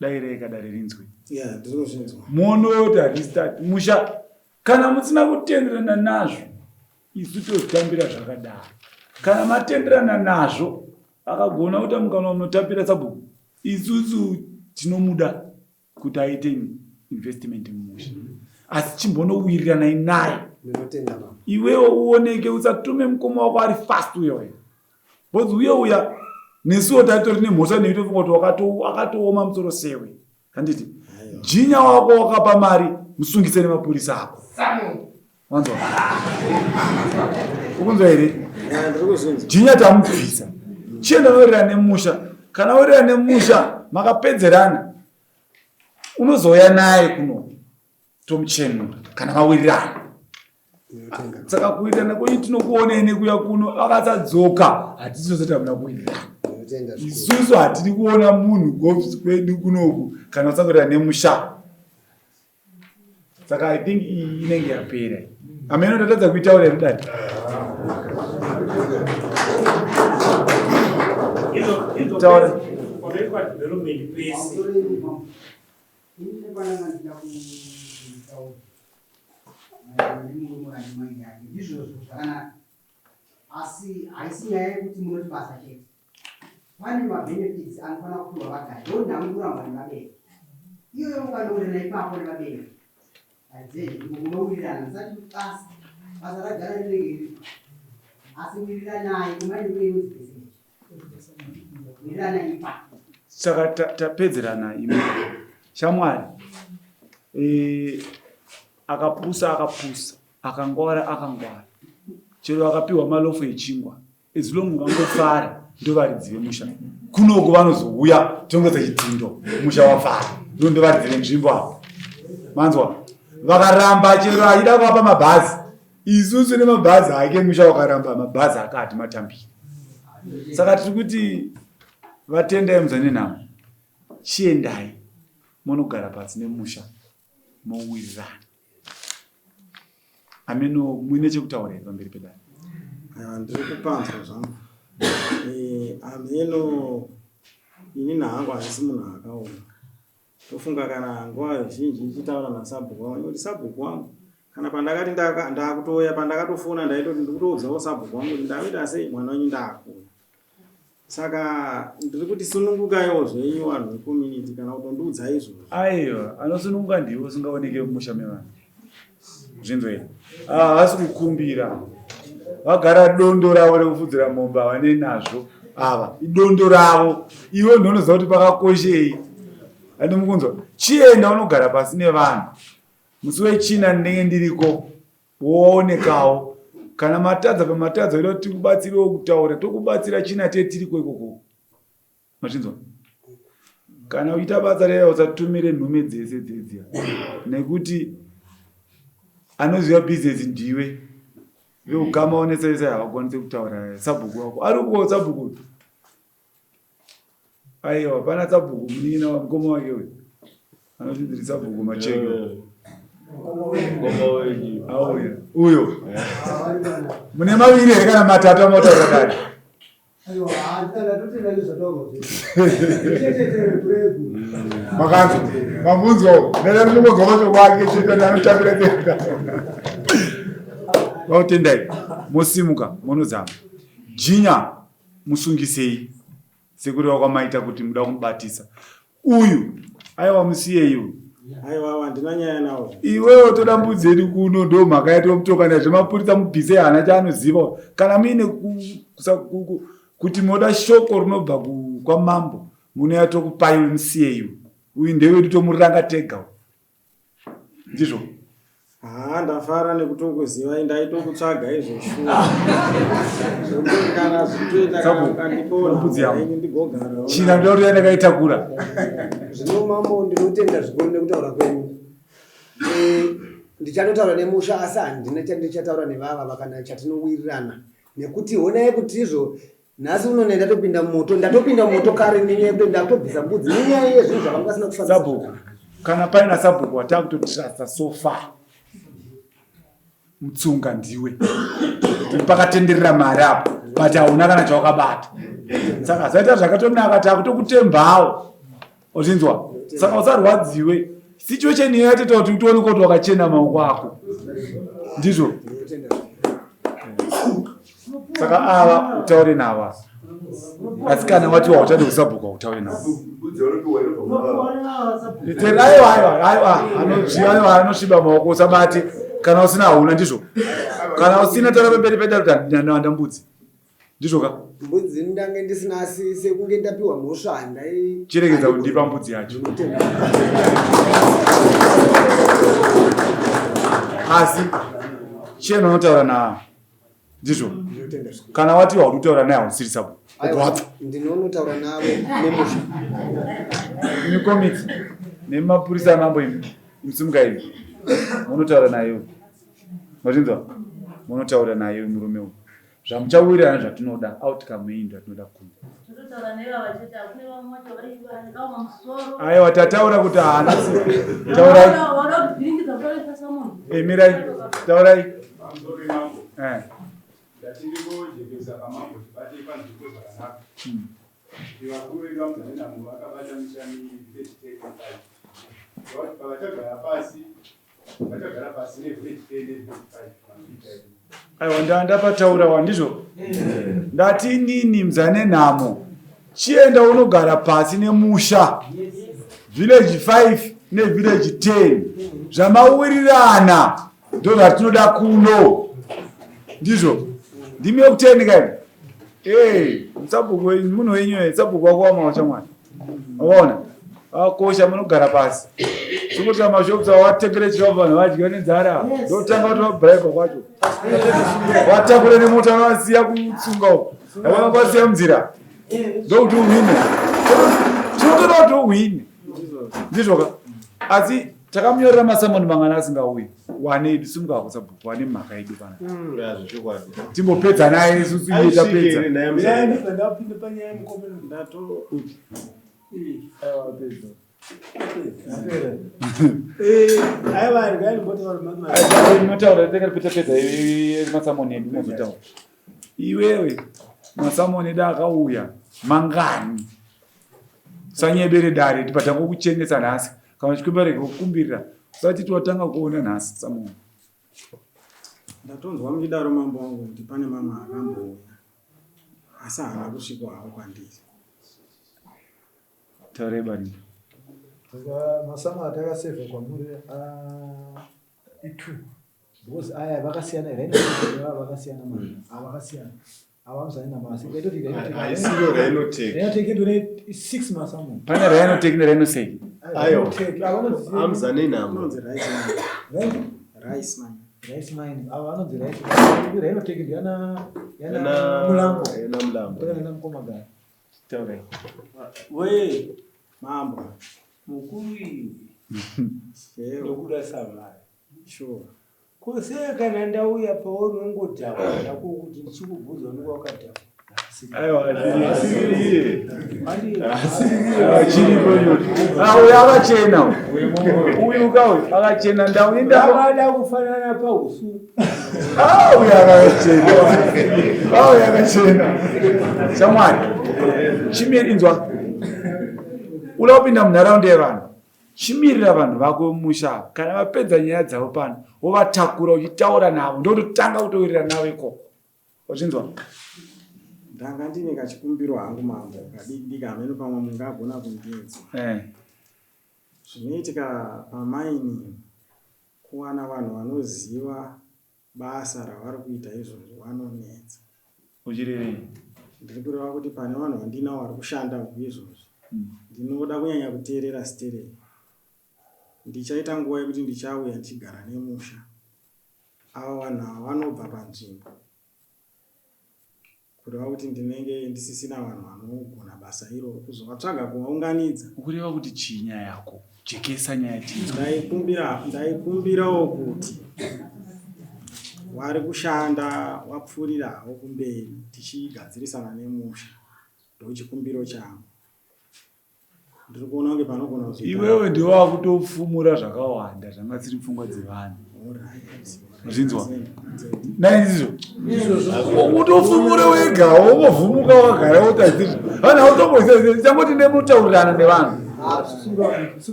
Dai rega dare rinzwe. Yeah, ndinozvinzwa. Monoita restart musha kana musina kutenderana nazvo isu tozvitambira zvakadaro. Kana matenderana nazvo akagona kuita mukana munotambira sabhuku isusu tinomuda kuti aite investment mumusha asi chimbonowirirana naye iwewo uoneke usatume mukoma wako ari fast uya uya bcause uye uya nesuwo tatori nemhosva neitofunga kuti akatooma musoro sewe handiti jinya wako wakapa mari musungise nemapurisa ako wanzwa ukunzwa here jinya tamubvisa chienda nowirirana nemusha kana wirirana nemusha makapedzerana unozouya naye kuno tomuchenura kana mawirirana saka kuwirirana kwenyu tinokuonei nekuya kuno akasadzoka hatisi hamuna kuwirirana isusu hatidi kuona munhu kuofisi kwedu kunoku kana usakurirana nemusha saka i think iyi inenge yapera ameno ndatadza kuitaura here dati taura ndizvozvo zvakanaka asi haisi nyaya yekuti munoti basa chete Pane mabenefits anofanira kupiwa vagari ndonhau kurambwa nevabereki iyoyo mukanowirirana ipapo nevabereki hadzei munowirirana musati basa basa ragara rinenge riripo asi wiriranai kumaini kune inonzi percentage wiriranai ipapo saka tapedzerana imi shamwari e, akapusa akapusa akangwara akangwara chero akapiwa malofu echingwa as long vangofara ndovaridzi vemusha kunoko vanozouya tongoza chidhindo musha wafara ndo ndovaridzi venzvimbo apa manzwa vakaramba chero achida kuvapa mabhazi isusu nemabhazi ake musha wakaramba mabhazi akati matambiri saka tiri kuti vatendai muzane nhamo chiendai monogara pasi nemusha mowirirana Ameno muine chekutaura here pamberi pedare? Aiwa ndiri kupanzwa zvangu. Eh, ameno ini nahangu handisi munhu akaoma. Ndofunga kana nguva zhinji ndichitaura nasabhuku wangu kuti sabhuku wangu kana pandakati ndakutouya pandakatofona ndaitoti ndikutoudzawo sabhuku wangu kuti ndakuita sei mwana wenyu ndakuuya. Saka ndiri kuti sunungukaiwo zvenyu vanhu vecommunity kana kutondiudza izvozvo. Aiwa, anosununguka ndiwe usingaoneke mumusha mevanhu. Zvinzwe. Ah, haasi kukumbira. Vagara dondo ravo rekufudzira mombe havanei nazvo ava. Idondo ravo. Iwe unonoziva kuti pakakoshei. Handi mukunzwa. Chienda unogara pasi nevanhu. Musi wechina ndinenge ndiriko. Woonekawo. Kana matadza pamatadza oda kuti tikubatsirewo kutaura tokubatsira china te tiriko ikoko. Mazvinzwa? Kana uchiita basa rera usatumire nhume dzese dzedziya nekuti anoziva business ndiwe. Veukama onesesa havakwanise kutaura sabhuku wako. Ari uko sabhuku. Aiwa pana sabhuku munin'ina wamukoma wake uyu. Anoti ndiri sabhuku macheke. Auya. Uyo. Mune maviri here kana matatu amotaura dare? Makanzwa. Mamunzwa. Nene ndinongonzwa mashoko ake chete anotambira tenda. Vautendai. Mosimuka monozama. Jinya musungisei sekureva kwamaita kuti muda kumubatisa uyu aiwa musiyei uyu aiwa handina nyaya nawo iwewe toda mbudzi yedu kuno ndo mhaka yatomutoka nazve mapurisa mubvise haana chaanoziva kana muine kuti moda shoko rinobva kwamambo munouya tokupai musiyei uyu ndewedu tomuranga tega ndizvo Haa ndafara nekutokuzivai ndaitokutsvaga izvoshuwa zvekuti kana zvitoita kana ukandipona ini ndigogara china ndoda kuti ndakaitakura zvino mambo ndinotenda zvikuru nekutaura kwenyu eh, ndichanotaura nemusha asi handina chandichataura nevava vakana chatinowirirana nekuti honai kuti izvo Nhasi uno ndatopinda mumoto, ndatopinda mumoto kare nenyaya yekuti ndakutobvisa mbudzi nenyaya yezvinhu zvavanga vasina kufambisa. Sabhuku, kana paina sabhuku watakutotrasta so far mutsunga ndiwe pakatenderera mari apo but hauna kana chawakabata saka zvaita zvakatonaka takutokutembawo Uchinzwa? Saka usarwadziwe. Situation iyo yatoita kuti utoone kuti wakachena maoko ako. Ndizvo. Saka ava utaure navo. Asi kana wati wauchade kusabhuka utaure navo. Aiwa aiwa aiwa anodzviva aiwa anosviba maoko usabate kana usina hauna ndizvo. Kana usina taura pamberi pedare kuti handina mbudzi. Ndizvo ka? Mbudzi ndange ndisina asi sekunge ndapiwa mhosva handai. Chiregedza kundipa mbudzi yacho. Asi cheno unotaura na ndizvo kana wati wauri kutaura naye hausiri sabu wabva ndinonotaura navo nemusha imi komiti nemapurisa amambo imi imsimuka imi munotaura naye mazvinzwa munotaura naye murume uyu Zvamuchawirirana zvatinoda outcome iyi ndoyatinoda kuno. Aiwa tataura kuti haana taurai. Eh, mirai taurai. Eh. Ndatingojekesa pamambo tibate panzvimbo zvakanaka. Vakuru vedu vaMuzanenhamo vakabata misha mivillage 10 ne 5. Pavachagara pasi Aiwa ndapataura wa ndizvo ndati inini mzane nhamo chienda unogara pasi nemusha village 5 nevillage 10 zvamawirirana ndozvatinoda kuno ndizvo ndimi yekuteni kai ee sabhuku munhu wenyu sabhuku wako wamawachamwari Waona? Akosha munogara pasi. Sikuti mashops awatengere chikafu vanhu vadya nenzara. Ndotanga kuti vabribe kwacho. Watakure nemota vasiya kutsunga uko. Havana vasiya munzira. Ndokuti uhwine. Chinotoda kuti uhwine. Ndizvo ka? Asi takamunyorera masamoni mangana asingauyi. Wane idi simuka hako sabhuku wane mhaka yedu pana. Timbopedza naye isusu iye tapedza. Inotaura tapedza masamoni edu mozotaura. Iwewe masamoni edu akauya mangani? Sanyebere dare tipatanga kuchenesa nhasi kana uchikumbira rega kukumbirira usati tiwatanga kuona nhasi samunhu. Ndatonzwa muchidaro mambo wangu kuti pane mamwe akambouya asi haana kusvikwa hawo kwandiri. Taurei bani. Saka masamu atakasevha kwamuri i2. Because aya vakasiyana Rhinotek ava vakasiyana manje. Ava vakasiyana. Ava muzani namasi. Ikaitoti Rhinotek. Haisiyo Rhinotek. Rhinotek indone 6 months amu. Pane Rhinotek neRhinosek. Ayo. Rhinotek ava vanonzi Amuzane namo. Inonzi rice mine. Rhino- Rice mine. Rice mine. Ava vanonzi rice mine. Rhinotek ndiyana yana Mulambo. Yana Mulambo. Yana Mukomagara. Taurai. We Mambo. mukuru iwe Ewo. ndokuda savari. Sure. Ko sei kana ndauya pauri unongodhakwa ndako kuti ndichikubvunza unenge wakadhakwa. Aiwa, asiriye. Handi- Chiripo nyoti. Ah, uyu akachena uyu. Uyu ka uyu akachena ndau inda. Vakada kufanana pausu. Ah, uyu akachena. Ah, uyu akachena. Shamwari. Chimiri inzwa. Uda kupinda munharaunda yevanhu. Chimirira vanhu vako vemumusha kana vapedza nyaya dzavo pano wovatakura uchitaura navo ndokutotanga kutowirirana navo ikoko. Wazvinzwa? Ndanga ndine kachikumbiro hangu mambo kadiki hameno pamwe mungagona kundinzwa. Eh. Zvinoitika pamaini kuwana vanhu vanoziva basa ravari kuita izvozvo vanonetsa. Uchirevei? Ndiri kureva kuti pane vanhu vandinavo vari kushanda uku izvozvo. Ndinoda kunyanya kuteerera stereki. Ndichaita nguva yekuti ndichauya ndichigara nemusha. Ava vanhu ava vanobva panzvimbo. Kureva kuti ndinenge ndisisina vanhu vanogona basa iroro kuzovatsvaga kuvaunganidza. Ukureva kuti chii nyaya yako? Jekesa nyaya tinzwe. Ndaikumbira ndaikumbirawo kuti wari kushanda wapfuurirawo kumberi tichigadzirisana nemusha ndochikumbiro changu. Ndiri kuona kunge panogona kuzoita Iwewe ndiwe wakutofumura zvakawanda zvanga zvisiri pfungwa dzevanhu. Zvinzwa. Naizvo. Utofumure wega wongovhumuka wagara wotazizvo. Vanhu hautomboziva changoti nemutaurirana nevanhu.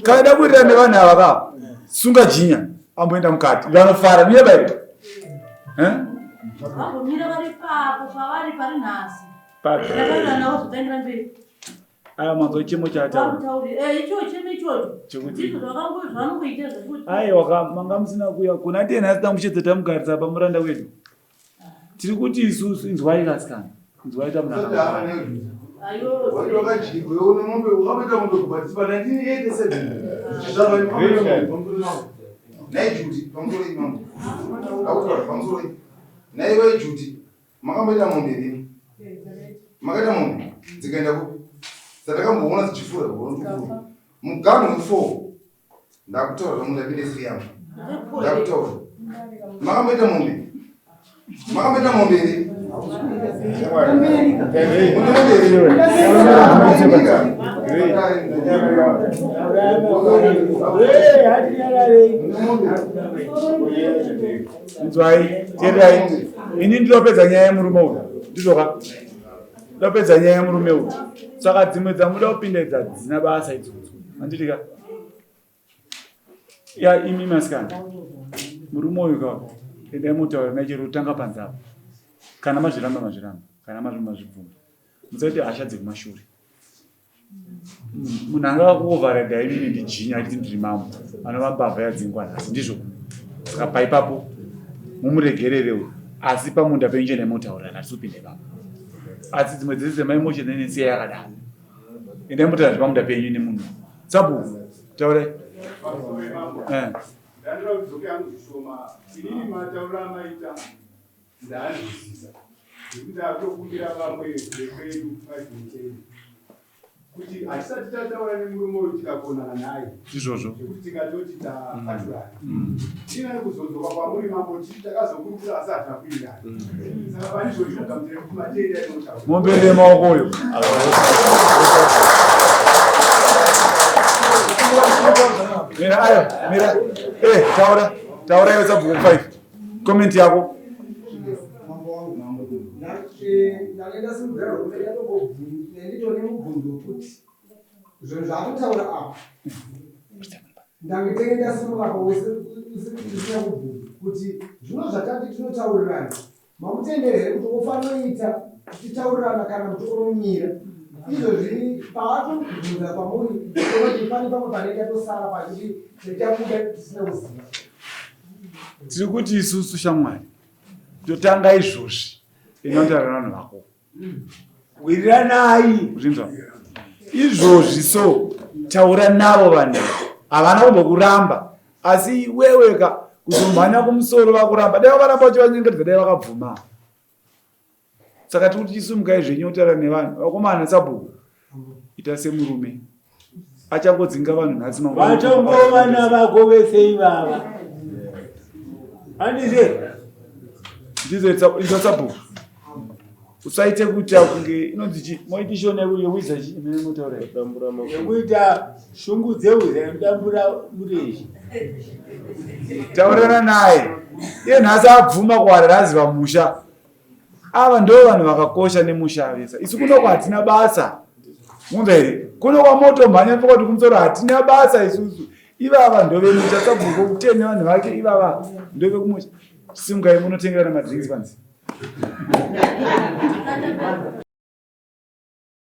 Kana da kuwirirana nevanhu ava ka sunga jinya amboenda mukati vanofara mira bai. Eh? Vambomira vari papo pavari pari nhasi. Papi. Ndakawirirana navo zotangira mberi. Aya manzwa chemo chaataura. Vakutaurira. Eh, icho chemo ichocho. Chekuti Ndizvo zvavanongoita zvekuti. Aiwa ka manga musina kuya kuna tiye nhasi tamuchedza tamugarisa pamuranda wedu. Tiri kuti isusu inzwai kasikana. Inzwai tamunaka. Ayo. Wakadyiwa une mombe wakaita mombe kubva pa 1987 zvichizvarwa nhai Judy pamusoro iyi mambo akutaura pamusoro iyi nhai iwe Judy makamboita mombe here makaita mombe dzikaenda kupi dzatakamboona dzichifura hono muganhu we4 ndakutaura zvangu ndapinde siri yangu ndakutaura makamboita mombe makamboita mombe here mune mombe here Inzwai, teererai. Ini ndinopedza nyaya yemurume uyu. Ndizvoka. Ndinopedza nyaya yemurume uyu. Saka dzimwe dzamuda kupinda idzi hadzina basa idzodzo. Handiti ka? Ya imi masikana. Murume uyu ka endai motaura naye chero kutanga panze apa. Kana mazviramba mazviramba, kana mazvibvuma mazvibvuma. Musaite hasha dzekumashure. Munhu anga kuoverride inini ndijinya achiti ndiri mambo anova mbavha yadzingwa nhasi ndizvo saka paipapo mumuregerere uyu asi pamunda penyu chendai motaurirana hatisi kupinda ipapo asi dzimwe dzese dzemaemotion nenesiya yakadaro endai motaura zvepamunda penyu nemunhu sabhuku taurai eh. Ndanoda kudzoka yangu zvishoma inini mataura amaita Ndanzwisisa nekuti ndakutokumbira vamwe vekwedu vazviitei kuti hatisati tataura nemurume uyu tikakonana naye izvozvo zvekuti tingatoti tafaturana tina kuzodzoka kwamuri mambo titi takazokurukura asi hatina kuwirirana saka pane izvozvo zvakamutere kuti matenda inotaura momberere maoko uyo mira ayo mira eh taura taura iwe sabhuku 5 Comment yako. Mambo wangu mambo. Ndakaenda simudzira rume ndatombobvunza nditone mubvunzo wekuti zvinhu zvaakutaura apa ndangitenge ndasimuka pa usina kubvunza kuti zvino zvatati tinotaurirana mamutendere here kuti ofanoita tichitaurirana kana kuti onomira izvozvi paatobvunza kwamuri unoti pane pamwe panenge tosara pachiti tichabuda tisina kuziva. Tiri kuti isusu shamwari totanga izvozvi inotaura vanhu vako. Wiriranai. Kuzvinzwa. Izvozvi so taura navo vanhu havana kumbokuramba asi iwewe ka kuzomhanya kumusoro vakuramba dai vakaramba uchivanyengetedza dai vakabvuma. Saka tiri kuti chisumukai zvenyu otaura nevanhu vakomana sabhuku ita semurume achangodzinga vanhu nhasi mangwana. Vatongova vako vese ivava. Handizve? Ndizvo ita sabhuku. Usaite kuita kunge inonzi chi moiti shona yekuita chi imene motaura. Yekuita shungu dzeuza yekudambura mureji. Taurana naye. Iye nhasi abvuma kuwarara aziva musha. Ava ndo vanhu vakakosha nemusha vesa. Isu kuno hatina basa. Munzwa here? Kuno kwamoto mhanya pakati kumusoro hatina basa isusu. Ivava ndovemusha sabhuku kutene vanhu vake ivava ndovekumusha. Simukai munotengerana madrinks panzi.